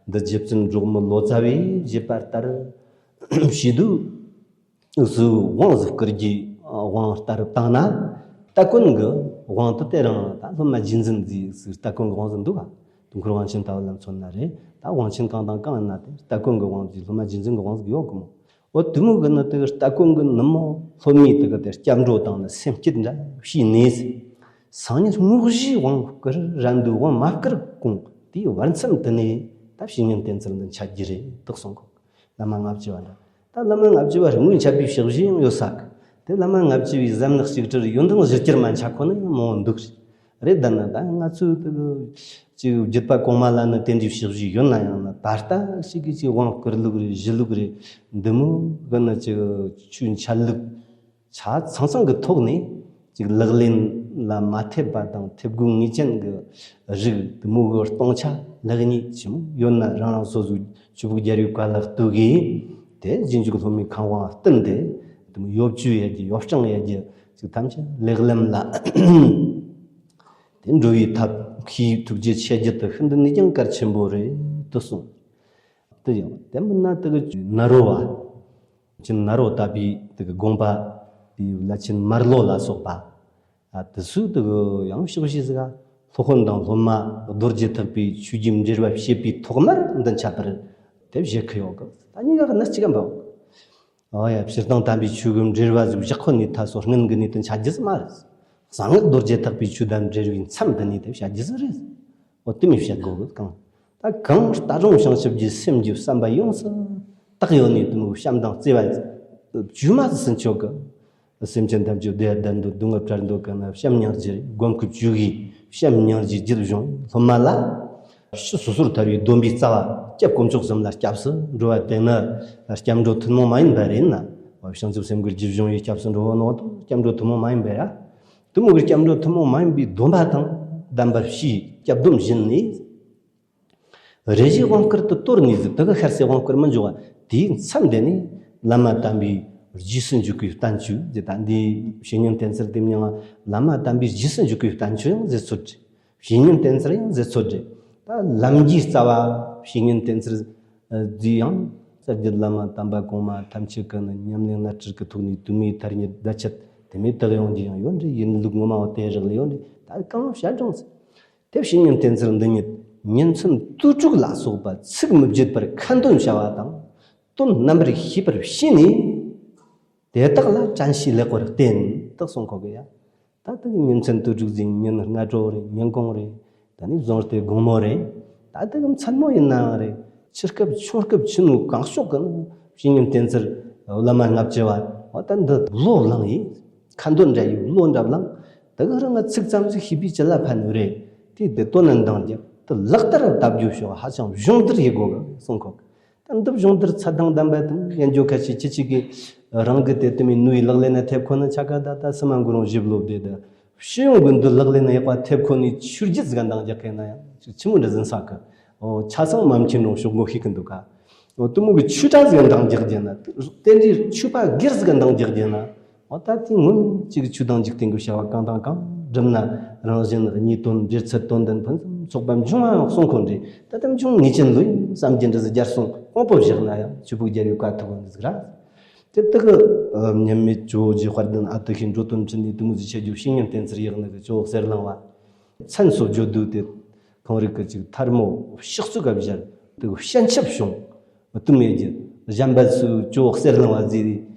འདི་རྗེ་བཙུན་འབྲོག་མི་ལོ་ཙཱ་བས་བཞེད་པ་ལྟར་བྱས་དུས། འུ་ཚོས་དབང་ཟིག་བསྐུར་རྒྱུའི་དབང་བསྟར་བཏང་ན། སྟ་གོན་གྱི་དབང་དུ་དེ་རིང་ད་སློབ་མ་རྗེས་འཛིན་ཟིག་སྟ་གོན་གྱི་དབང་ཟིག་འདུག་ག། དུས་འཁོར་དབང་ཆེན་ལྟ་བུ་ལ་མཚོན་ན་རེད། ད་དབང་ཆེན་གང་དང་གང་ཡིན་ན་དེ་སྟ་གོན་གྱི་དབང་ཟིག། སློབ་མ་རྗེས་འཛིན་གྱི་དབང་ཟིག་ཡོད་གི་མོ། འོ་དེ་མོ་གི་ནི་དེ་གི་སྟ་གོན་གྱི་ནུབ་མོ་སློབ་མས་དེ་གི་དེ་སྐྱབས་འགྲོ་དང་ནི་སེམས་བསྐྱེད་འདྲ་བྱས་ནས། སང་ཉིན་དངོས་གཞིའི་དབང་བསྐུར་རན་དུས་དབང་མ་བསྐུར་གོང་དེའི་བར་མཚམས་དེ་ནས་ད་བཤེས་གཉེན་བསྟེན་ཚུལ་འདི་འཆད་རྒྱུ་རེད་དེ་གསུང་གི། བླ་མ་ལྔ་བཅུ་བ་འདྲ། ད་བླ་མ་ལྔ་བཅུ་བ་རིང་མོའི་འཆད་པའི་ཕྱག་བཞེས་ཡང་ཡོད་ས་གི། དེ་བླ་མ་ལྔ་བཅུ་བའི་ཟབ་གནད་གཅིག་དྲིལ་ཡོན་ཏན་བཞི་བསྐྱར་མ་འཆད་ཁོ་ན་ཡང་མང་བོ་འདུག་རེད། རེད། ད་ནི་ད་ང་ཚོའི་དེ་གི་ཅིག་བརྒྱུད་པ་གོང་མ་ལ་ནི་དེ་འདྲའི་ཕྱག་བཞེས་ཡོད་ན་ཡང་ན། ད་ལྟ་ཞིག་གི་ཅིག་དབང་བསྐུར་ལུགས་རེད། ཞུ་ལུགས་རེད། འདི་མོ་གི་ནི་ཅིག་ཆོས་འཆད་ལུགས། ཆ་ཚང་ཚང་གི་ཐོག་ནས་ཅིག་ལག་ལེན་ལ་མ་ཐེབས་པ་དང་ཐེབས་དགོས་ངེས་ཅན་གྱི་རིགས་དེ་མོ་གི་སྟོང་ཆ་ལེགས་ཉེས་ཆི་མོ་ཡོད་ན། རང་རང་སོ་སོའི་ཆོས་ཕུགས་རྒྱལ་བའི་བཀའ་ལ་གཏུགས་གིས། དེ་རྗེས་འཇུག་སློབ་མའི་ཁང་དབང་བསྟུན་ཏེ། དེ་མོ་ཡོ་བཅོས་ཡེད་རྒྱུ་ཡོ་བསྲང་ཡེད་རྒྱུ་ཅིག་ཐམས་ཅད་ལེགས་ལམ་ལ་དེ་འགྲོ་བའི་ཐབས་ཤེས་ཐུགས་རྗེ་ཆེ་རྒྱུ་དེ་ཤིན་ཏུ་ནས་ཀྱང་གལ་ཆེན་པོ་རེད་དུ་གསུངས། དེ་ཡང་དེ་མིན་ན་དེ་གི་ནཱ་རོ་བ། ཅིག་ནཱ་རོ་ཏ་པའི་དེ་གི་དགོངས་པ། དེའི་བླ་ཆེན་མར་ལོ་ལ་སོགས་པ། ཨ་དེ་ཚོས་དེ་གི་ཡང་ཕྱག་བཞེས་ཟིག་ག། སློབ་དཔོན་དང་སློབ་མ་རྡོ་རྗེ་ཐེག་པའི་ཆོས་ཀྱི་འགྲེལ་བ་བྱེད་པའི་ཐོག་མར་འདི་འཆད་པར་དེ་བཞེད་ཁུལ་ཡོད་གི། ད་གཉིས་ཀ་གནད་གཅིག་གམ་པ། ཨོ་ཡ། སྤྱིར་བཏང་དམ་པའི་ཆོས་ཀྱི་འགྲེལ་བ་ཟིག་བཞག་ཁོ་ནས་ད་སོ་སྔོན་གི་ནས་དེ་འཆད་རྒྱུ་ཟིག་མ་རེད། གསང་སྔགས་རྡོ་རྗེ་ཐེག་པའི་ཆོས་དང་འབྲེལ་བའི་མཚམས་འདི་ནས་དེ་བཤད་རྒྱུ་ཟིག་རེད། འོ་དེ་མོ་བཤད་དགོས་གི། གང་། ད་གང་ལྟར་རུང་བྱང་ཆུབ་ཀྱི་སེམས་ཀྱི་བསམ་པ་ཡོངས་སུ་དག་ཡོད་ནས་དེ་མོ་བྱམས་དང་བརྩེ་བ་བཅོས་མ་ཟིན་ཆོག་གི། སེམས་ཅན་ཐམས་ཅད་བདེ་བ་ལྡན་དུ་སྡུག་བསྔལ་བྲལ་འདོད་གང་ན་བྱམས་སྙིང་རྗེ་སྒོམ་ཁུལ་བཅུག་གིས་བྱམས་སྙིང་རྗེ་རྒྱུད་བཟུང་། སློབ་མ་ལ་ཕྱི་སོ་སོར་ཐར་བའི་སྡོམ་པའི་རྩ་བ་སྐྱབས་དཀོན་མཆོག་གསུམ་ལ་སྐྱབས་སུ་འགྲོ་བ་དེ་ནི་སྐྱབས་འགྲོ་ཐུན་མོང་མ་ཡིན་པ་རེད་ན། བྱང་ཆུབ་སེམས་ཀྱི་རྒྱུད་བཟུང་བའི་སྐྱབས་སུ་འགྲོ་བ་ནོ་དང་སྐྱབས་འགྲོ་ཐུན་མོང་མ་ཡིན་པ་ར། དེ་མོ་གི་སྐྱབས་འགྲོ་ཐུན་མོང་མ་ཡིན་པའི་སྡོམ་པ་དང་ལྡན་པར་བྱས། སྐྱབས་སྡོམ་བཞིན་ནས། རེ་ཞིག་དབང་བསྐུར་དུ་གཏོར་ནས་ཟིག། དེ་གི་ཤར་སའི་དབང་བསྐུར་མི་འཇོག་པ། དེའི་མཚམས་དེ་ནས་བླ་མ་དམ་པའི་རྗེས་སུ་འཇུག་པའི་བསྟན་བཅོས་ཟེར། ད་འདི་བཤེས་གཉེན་བསྟེན་ཚུལ་དེ་མྱང་བླ་མ་དམ་པའི་རྗེས་སུ་འཇུག་པའི་བསྟན་བཅོས་ཡང་ཟེར་ཚུལ་རེད། བཤེས་གཉེན་བསྟེན་ཚུལ་ཡང་ཟེར་ཚུལ་རེད། ད་ལམ་གྱི་རྩ་བ་བཤེས་གཉེན་བསྟེན་ཚུལ་འདི་ཡང་། གསར་བརྗེ་བླ་མ་དམ་པ་གོང་མ་ཐམས་ཅད་ཀྱི་ནི་ཉམས་ལེན་བླ་སྤྲུལ་གྱི་ཐོག་ནས་དུ་མའི་ཐ་སྙད་བརྡ་ཆད་དེ་མོ་དག་ཡོང་རྒྱུ་ཡང་ཡོད་རེད། ཡིན་ལུགས་ངོ་མ་བ་དེ་རག་ལས་ཡོད་རེད། ད་གང་བྱ་སྒྲུང་ཟེར། དེ་བཤེས་གཉེན་བསྟེན་ཚུལ་འདི་ཉིད་ཉིན་མཚན་དུས་དྲུག་ལ་སོགས་པ་ཚིག་མི་བརྗེད་པར་ཁ་འདོན་བྱ་བ་དང་། དོན་རྣམ་པར་ཤེས་པར་བྱས་ནས། དེ་དག་ལ་དྲན་ཤེས་ལེགས་པར་བསྟེན། དག་གསུང་གོ་གི་ཡ། ད་དེ་གི་ཉིན་མཚན་དུས་དྲུག་ཟིན། ཉིན་སྔ་དྲོ་རེད། ཉིན་གུང་རེད། ད་ནི་གཟུངས་ཏེ་དགོང་མོ་རེད། ད་དེ་གི་མཚན་མོ་ཡིན་ནའང་རེད། ཆུ་སྐབས་ཆུ་སྐབས་ཆུ་ནུ་གང་ཤོག་གི་བཤེས་གཉེན་བསྟེན་ཚུལ་བླ་མ་ལྔ་བཅུ་བ། འོ་ད་འདི་བློ་བླངས་ཡིན། ཁ་འདོན་འདྲ་ཡིན། བློ་འདྲ་བླངས། དེ་གི་རང་ང་ཚིག་ཙམ་ཞིག་ཤེས་པས་ཅི་ལ་ཕན་ནུས་རེད། དེ་དེ་དོན་ནི་འདང་རྒྱག་དེ་ལག་བསྟར་ལྟ་རྒྱུ་ཤོག་ཧ་ཅང་སྦྱོང་བརྡར་ཡི་དགོས་གི་གསུང་གོ་གི། ད་འདི་སྦྱོང་བརྡར་ཚད་དང་ལྡན་པ་དང་། ཡན་ཇོ་ཁ་ཤས་ཅི་ཅིག་གིས་རང་གི་དེ་དུ་མའི་ནུས་ཡི་ལག་ལེན་ན་ཐེབས་ཁོ་ན་ཆ་ག་ད་ད་སི་མ་འགུ་རུང་ཞིབ་ལོབ་དེ་ད་ཕྱི་ཡོང་གི་འདི་ལག་ལེན་ན་ཡག་པ་ཐེབས་ཁོ་ནས་ཆུར་རྒྱུད་ཟིག་ག་འདང་རྒྱག་མཁན་ན་ཡང་ཅིག་ཆི་མོ་འདྲ་ཟིན་ས་གི། ཨོ་ཆ་ཚང་མ་མཁྱེན་རུང་ཤོག་མགོ་ཤེས་གི་འདུག་ག། ཨོ་དུ་མོ་གི་ཆོས་གྲྭ་ཟིག་ག་འདང་རྒྱག་རྒྱུ་ན། དེ་འདྲའི་ཆོས་པ་སྒེར་ཟིག་ག་འདང་རྒྱག་རྒྱུ་ན། འོ་ད་དེ་ངོ་མ་གཅིག་ཆོས་དང་འཇིག་རྟེན་གྱི་བྱ་བ་གང་དང་གང་བསྒྲུབ་ན། རང་བཞིན་གཉིས་དོན་འབྲེལ་ཚད་དོན་ལྡན་ཕུན་སུམ་ཚོགས་པ་འབྱུང་བའང་གསུང་ཁོ་འདྲ། ད་ལྟ་འབྱུང་ངེས་ཅན་ལོས་བསམ་གྱི་འདྲ་ཟིག་རྒྱལ་སོང་དབང་པོ་བཞག་ན་ཡང་ཆོས་ཕུགས་རྒྱལ་བའི་བཀའ་ཐུབ་པ་འདི་ཟིག་ར། དེ་དག་གི་མཉམ་མེད་ཇོ་བོ་རྗེ་དཔལ་ལྡན་ཨ་ཏི་ཤའི་འགྲོ་དོན་འཕྲིན་ལས་དུ་མོ་ཟིག་བྱེད་རྒྱུ་བཤེས་གཉེན་བསྟེན་ཚུལ་ཡག་ནི་གི་ཇོ་བོ་གསེར་གླིང་བ། མཚན་སོགས་བརྗོད་དུས་དེ་ཁོང་རིག་གི་ཅིག་ཐལ་མོ་ཕྱག་ཚུགས་ག་བཞར་དུ་སྤྱན་ཆབ་བྱུང་། དུ་མེད་རྒྱུ་གཞན་པ་ཚོས་ཇོ་བོ་གསེར་གླིང་བ་ཟེར་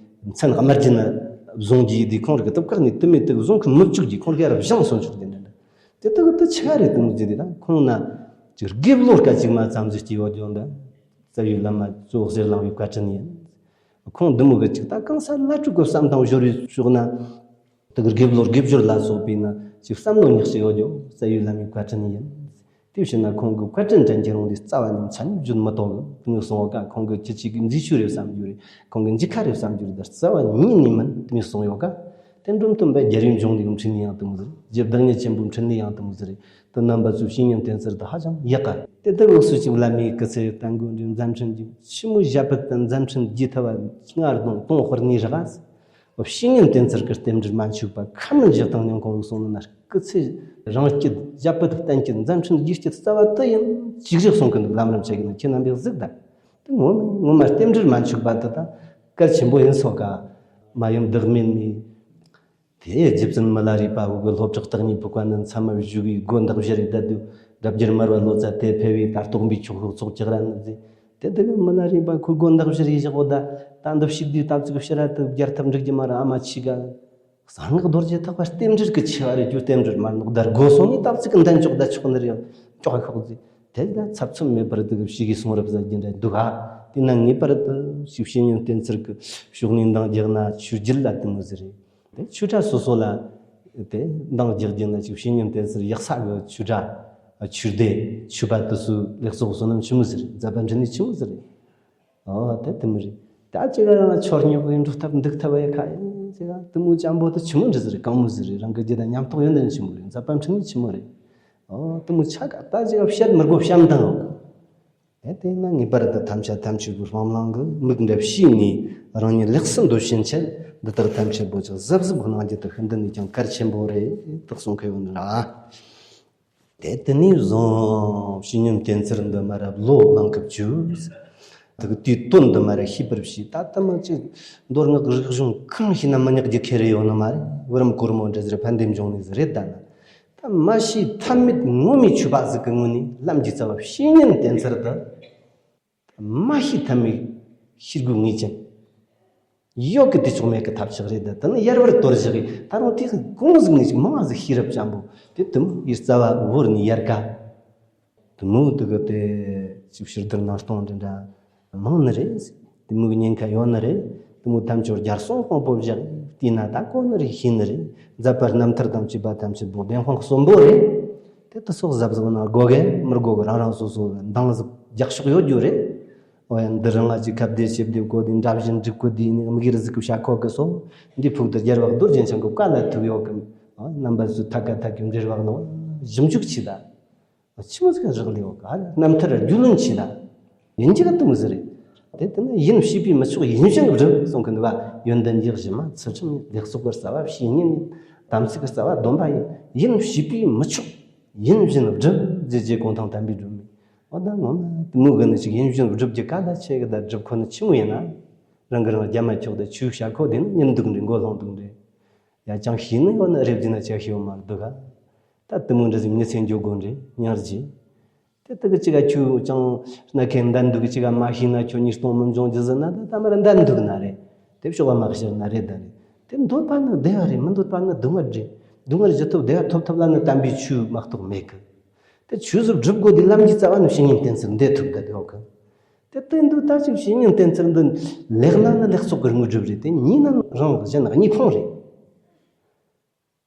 མཚན་དམར་རྒྱུ་ན་བཟུང་རྒྱུ་ཡིན་དུས། ཁོང་རིག་གི་དུ་བཀག་ནས་དུ་མེད་དུ་བཟུང་གི་མི་བཅུག་རྒྱུ། ཁོང་རིག་ཡར་བཞེངས་སོང་ཆོག་རྒྱུ་འདྲ་འདྲ། དེ་དག་དུ་ཆ་རེ་དུ་མོ་ཟེར་དེ་ད་ཁོང་ན་ཅིག་དགེ་བློ་སྐད་ཅིག་མ་ཙམ་ཟིག་སྐྱེ་བ་རྒྱུ་འདྲ། རྩ་བའི་བླ་མ་ཇོ་བོ་གསེར་གླིང་བའི་བཀའ་དྲིན་ཡིན། ཁོང་འདི་མོ་གི་ཅིག་ད་གང་ས་བླ་སྤྲུལ་གི་བསམ་དང་སྦྱོར་བའི་ཕྱོགས་ན། དེ་གི་དགེ་བློ་དགེ་སྦྱོར་ལ་སོགས་པའི་ནི་ཅིག་བསམ་བློ་ཉག་ཅིག་ཡོད་རྒྱུ་རྩ་བའི་བླ་མའི་བཀའ་དྲིན་ཡིན། དེ་བྱས་ན་ཁོང་གི་བཀའ་དྲིན་དྲན་གྱི་རུང་དེ་རྩ་བ་ནས་མཚན་བརྗོད་མི་ཐུབ་གི། དེ་མོ་གསུང་བ་ཀ་ཁོང་གི་ཅི་ཅིག་གི་མཛེས་ཆོས་རེད་བསམ་རྒྱུ་རེད། ཁོང་གི་འཇིགས་ཁ་རེད་བསམ་རྒྱུ་རེད། ད་རྩ་བ་ཉིད་ནས་མིན། དེ་མོ་གསུང་ཡོད་ཀ། དེ་འབྲོམ་སྟོན་པ་རྒྱལ་བའི་འབྱུང་གནས་ཀྱི་འཕྲིན་ལས་ཡང་དེ་མོ་ཟེར། རྗེ་བདག་ཉིད་ཆེན་པོའི་འཕྲིན་ལས་ཡང་དེ་མོ་ཟེར། དེ་རྣམ་པ་ཚོའི་བཤེས་གཉེན་བསྟེན་ཚུལ་དེ་ཧ་ཅང་ཡག་ག། དེ་ལྟར་འུ་ཚོ་ཅིག་བླ་མའི་སྐུ་ཚེ་བརྟན་དགོས་འདྲ། མཛད་འཕྲིན་གྱི་ཆི་མོ་ཞབས་པད་དང་མཛད་འཕྲིན་རྒྱས་ཐུབ་པ་ལྔ་སྡོང་དུང་དཔག་ནས་རག་ག། བཤེས་གཉེན་བསྟེན་ཚུལ་གྱི་རྟེན་འབྲེལ་མ་འཆུག་པ་ཁ་མི་འཇིག་དང་ཉིན་གང་རུ་སོང་ན་སྐུ་ཚེ་རིང་སྐྱིད་ཞབས་པད་བརྟན་སྐྱིད་མཛད་འཕྲིན་རྒྱས་སྐྱིད་རྩ་བ་དུ་ཡིན་ཅིག་རེ་གསུང་གི་འདུག་ལམ་རིམ་བྱེད་ཀྱི་ནི་ཁྱེད་རྣམ་པས་གཟིགས་དང་། དེ་ངོ་མ་ངོ་མ་རྟེན་འབྲེལ་མ་འཆུག་པ་དེ་དང་གལ་ཆེན་པོ་ཡིན་སོགས་ཀ། མ་ཡུམ་བདག་མེད་ནས། དེ་རྗེ་བཙུན་མི་ལ་རས་པ་བོ་གི་སློབ་གྲོགས་བདག་ཉིད་ཕུག་པ་ནི་མཚན་མ་བཞུགས་པའི་སྒོ་འདག་བཞི་རེ་བསྡད་དུས། སྒྲ་བསྒྱུར་མར་བ་ལོ་ཙཱ་དེ་ཕེབས་པའི་ད་རྟོགས་པའི་ཆོག་ཤོག་ཚོགས་ཀྱི་ར་ནི་ཟེ། དེ་དེ་གི་མི་ལ་རས་པ་ཁོའི་སྒོ་འདག་བཞི་རེ་བཞག་གོ་ད། ད་འདི་ཕྱུགས་དུས་སྟབས་ཚིག་ཕྱི་ར་དུ་བསྒྱར་ཐབས་འགྲིག་རྒྱུ་མ་ར་ཨ་མ་ཆི་ག། གསང་སྔགས་རྡོ་རྗེ་ཐེག་པ་རྟེན་འབྲེལ་གི་ཆེ་བ་རེ་རྒྱུ་རྟེན་འབྲེལ་མ་ནོག་ད་སྒོ་སོང་ནི་སྟབས་ཚིག་གི་འདན་ཅོག་ད་ཆོག་ནི་རེ་ཅོག་ཤོག་ཟེ། དེ་ད་ཚབ་ཚུབ་མེད་པར་དུ་ཕྱི་གི་གསུང་རབ་ཟ་རྒྱུ་འདྲ་འདུག་ཨ། དེ་ན་ངེས་པར་དུ་ཕྱུགས་བཤེས་གཉེན་བསྟེན་ཚུལ་གི་ཕྱོགས་ནས་འདང་རྒྱག་ན་ཆོས་བརྒྱུད་ལ་དེ་མོ་ཟེར་རེད། དེ་ཆོས་གྲྭ་སོ་སོ་ལ་དེ་འདང་རྒྱག་རྒྱུ་ན་ཅིག་བཤེས་གཉེན་བསྟེན་ཚུལ་ཡག་ས་གི་ཆོས་གྲྭ། ཆོས་སྡེ་ཆོས་པ་དེ་ཚོའི་ལེགས་ཚོགས་བསོད་ནམས་ཆི་མོ་ཟིག་རེད། མཛད་པ་འཕྲིན་ལས་ཆི་མོ་ཟིག་རེད། ཨོ་དེ་དེ་མོ་རེད། ད་ཅི་ག་རང་ཆོར་ཉོག་གི་འགྲོ་ཐབས་འདུག་ཐབས་ཡ་ཁ་ཡིན་ཅི་ག་དེ་མོ་ཅམ་པོ་དེ་ཆི་མོ་འདྲ་ཟིག་རེད། གང་མོ་ཟིག་རེད། རང་གི་རྒྱུད་ད་ཉམས་རྟོགས་ཡོན་ཏན་ཆི་མོ་རེད། མཛད་པ་འཕྲིན་ལས་ཆི་མོ་རེད། ཨོ་དེ་མོ་ཆ་ག་ད་ཅི་ག་བཤད་མི་དགོས་བཤད་དང་། དེ་དེ་ན་ངེས་པར་དུ་ཐམས་ཅད་ཐམས་ཅད་པོ་སྤང་བླང་གི་དམིགས་འདྲ་བྱས་ནས་རང་ཉིད་ལེགས་སུ་འདོད་བྱིན་ཆེད་འདི་དག་ཐམས་ཅད་པོ་ཅིག་གཟབ་གཟབ་གནང་རྒྱུ་དེ་ཤིན་ཏུ་ནས་ཀྱང་གལ་ཆེན་པོ་རེད་དེ་གསུང་གི་ཡོད་ན། དེ་དེ་ནས་བཟུང་བཤེས་གཉེན་བསྟེན་ཚུལ་འདི་མ་ར་བློ་བླང་གི་བཅུག་དེ་གི་དུས་དོན་འདི་མ་ར་ཤེས་པར་བྱས། ད་ལྟ་མ་ཅིག་མདོ་སྔགས་རིག་གཞུང་གང་ཤེས་ན་མི་ཉག་རྒྱུ་ཁེ་རེ་ཡོད་ནི་མ་རེད། བུ་རམ་གོར་མོ་འདྲ་ཟེར་ཕན་བདེ་འབྱུང་ནི་ཟིག་རེད། ད་ན་ད་མ་ཤེས་ཐབས་མེད་ངོ་མའི་ཆོས་པ་ཟིག་གི་ངོས་ནས་ལམ་གྱི་རྩ་བ་བཤེས་གཉེན་བསྟེན་ཚུལ་དུ། མ་ཤེས་ཐབས་མེད་ཤེས་དགོས་ངེས་ཅན། ཡོད་གི་དེ་ཆོག་མེད་གི་ཐབས་ཆག་རེད། ད་དེ་ནི་ཡར་བར་དོར་བཞག་གི་ད་རུང་དེ་གོང་ཟིག་ནས་ཅིག་མང་ཟིག་ཤེས་རབ་ཅན་པོ་དེ་དུ་མོ་ཡི་རྩ་བ་བོར་ནས་ཡར་ག་དུ་མོ་དུ་གི་དེ་ཅིག་ཕྱིར་དར་ནང་སྟོང་འདྲ་འདྲ་མང་ནི་རེད། དུ་མོ་གི་ཉེན་ཁ་ཡོད་ནི་རེད། དུ་མོ་ཐམས་ཅད་རྒྱལ་སོང་དཔང་པོ་བཞག་བལྟས་ན་ད་གོ་ནི་རེད། ཤེས་ནི་རེད། མཛད་པ་རྣམ་ཐར་དང་བཅས་པ་ཐམས་ཅད་པོ་བདེན་དཔང་གསོན་པོ་རེད། དེ་དུ་སོགས་གཟབ་གཟབ་གནང་དགོས་གི་མི་དགོས་གི་རང་རང་སོ་སོ་འདང་ཟིག་རྒྱག་ཕྱོགས་ཡོད་རྒྱུ་རེད། འོ་ཡ་འདི་རང་ང་ཅིག་ཁ་བདེ་ཞེ་བདེ་གོ་དེ་འདྲ་བཞིན་འགྲིག་གོ་དེ་ནི་དམིགས་ཡུལ་ཟིག་གི་བྱ་ཁོ་གི་སོ། འདི་ཕུག་ཏུ་རྒྱལ་བ་རྡོ་རྗེ་འཆང་གི་བཀའ་ལ་ཐུག་ཡོད་གི། འོ་རྣམ་པ་ཚོས་ཐད་ཀ་ཐད་ཀྱི་འབྲེལ་བ་གནང་ཞིབ་འཇུག་བྱེད་ད། ཆི་མོ་ཟིག་རག་ལས་ཡོད་གི། རྣམ་ཐར་རྒྱུས་ལོན་བྱེད་ད། ཡིན་གྱི་ག་དུ་མི་ཟེར་རེད། དེ་ལྟ་ན་ཡིན་བྱས་པས་མི་ཆོག་ཡིན་བཞིན་སྒྲུབ་གསུང་གི་འདུག་པ། ཡོན་ཏན་གྱི་གཞི་མ་ཚུལ་ཁྲིམས་ཡིན། ལེགས་ཚོགས་ཀྱི་རྩ་བ་བཤེས་གཉེན་ཡིན། དམ་ཚིག་གི་རྩ་བ་སྡོམ་པ་ཡིན། ཡིན་བྱས་པས་མི་ཆོག་ཡིན་བཞིན་སྒྲུབ་ཟེར་རྗེ་གུང་ཐང་དམ་པའི་སྒྲོན་མེ། འོ་ད་ངོ་མ་དེ་མོ་གི་ནི་ཅིག་ཡིན་བཞིན་སྒྲུབ་རྒྱུ་ག་ལ་ཆེ་གི། ད་སྒྲུབ་ཁོ་ནི་ཆི་མོ་ཡིན་ན། རང་གི་རང་རྒྱ་མ་ཁྱོག་དེ་ཆུའི་བྱ་ཁོ་དེ་ནི་ཉིན་སྡུག་འདྲ། མགོ་ལྷུང་སྡུག་འདྲ། ཡ་ཅང་ཤེས་ནི་ཡོད་ན་རེབ་ཀྱི་ན་ཅང་ཤེས་ཡོད་མ་འདུག་ག། ད་དེ་མོ་འདྲ་ཟིག་མྱི་ཚེ་འགྱོ་དགོ་འདྲ་ཉར་རྗེས། དེ་དག་གི་ཅི་ག་ཁྱོད་ཅང་སྣ་ཁའི་འདན་འདུག་གི་ཅི་ག་མ་ཤེས་ན་ཁྱོད་ཉིས་སྟོང་མི་འབྱུང་རྒྱུ་ཟིན་ན། ད་ད་མར་འདན་འདུག་ན་རེད། དེ་ཕྱོགས་པ་མ་ཤེས་ན་རེད་ད་རེད། དེ་འདོད་པ་ནི་བདེ་བ་རེད། མི་འདོད་པ་ནི་སྡུག་བསྔལ་རེད། སྡུག་བསྔལ་ཞི་ཐོབ་བདེ་བ་ཐོབ་ཐབས་ལ་ནི་དམ་པའི་ཆོས་མ་གཏོགས་མེད་གི། དེ་ཆོས་ཟུར་སྒྲུབ་དགོས་དེ་ལམ་གྱི་རྩ་བ་ནི་བཤེས་གཉེན་བསྟེན་ཚུལ་འདི་ཐུག་ད་དེ་འོག་གི། དེ་དེ་འདུག་ད་ཅིག་བཤེས་གཉེན་བསྟེན་ཚུལ་འདི་ལེགས་ན་ནི་ལེགས་ཚོགས་ཀྱི་དངོས་གྲུབ་རེད། དེ་ཉེས་ན་ནི་རང་གཞན་གཉིས་ཕུང་རེད།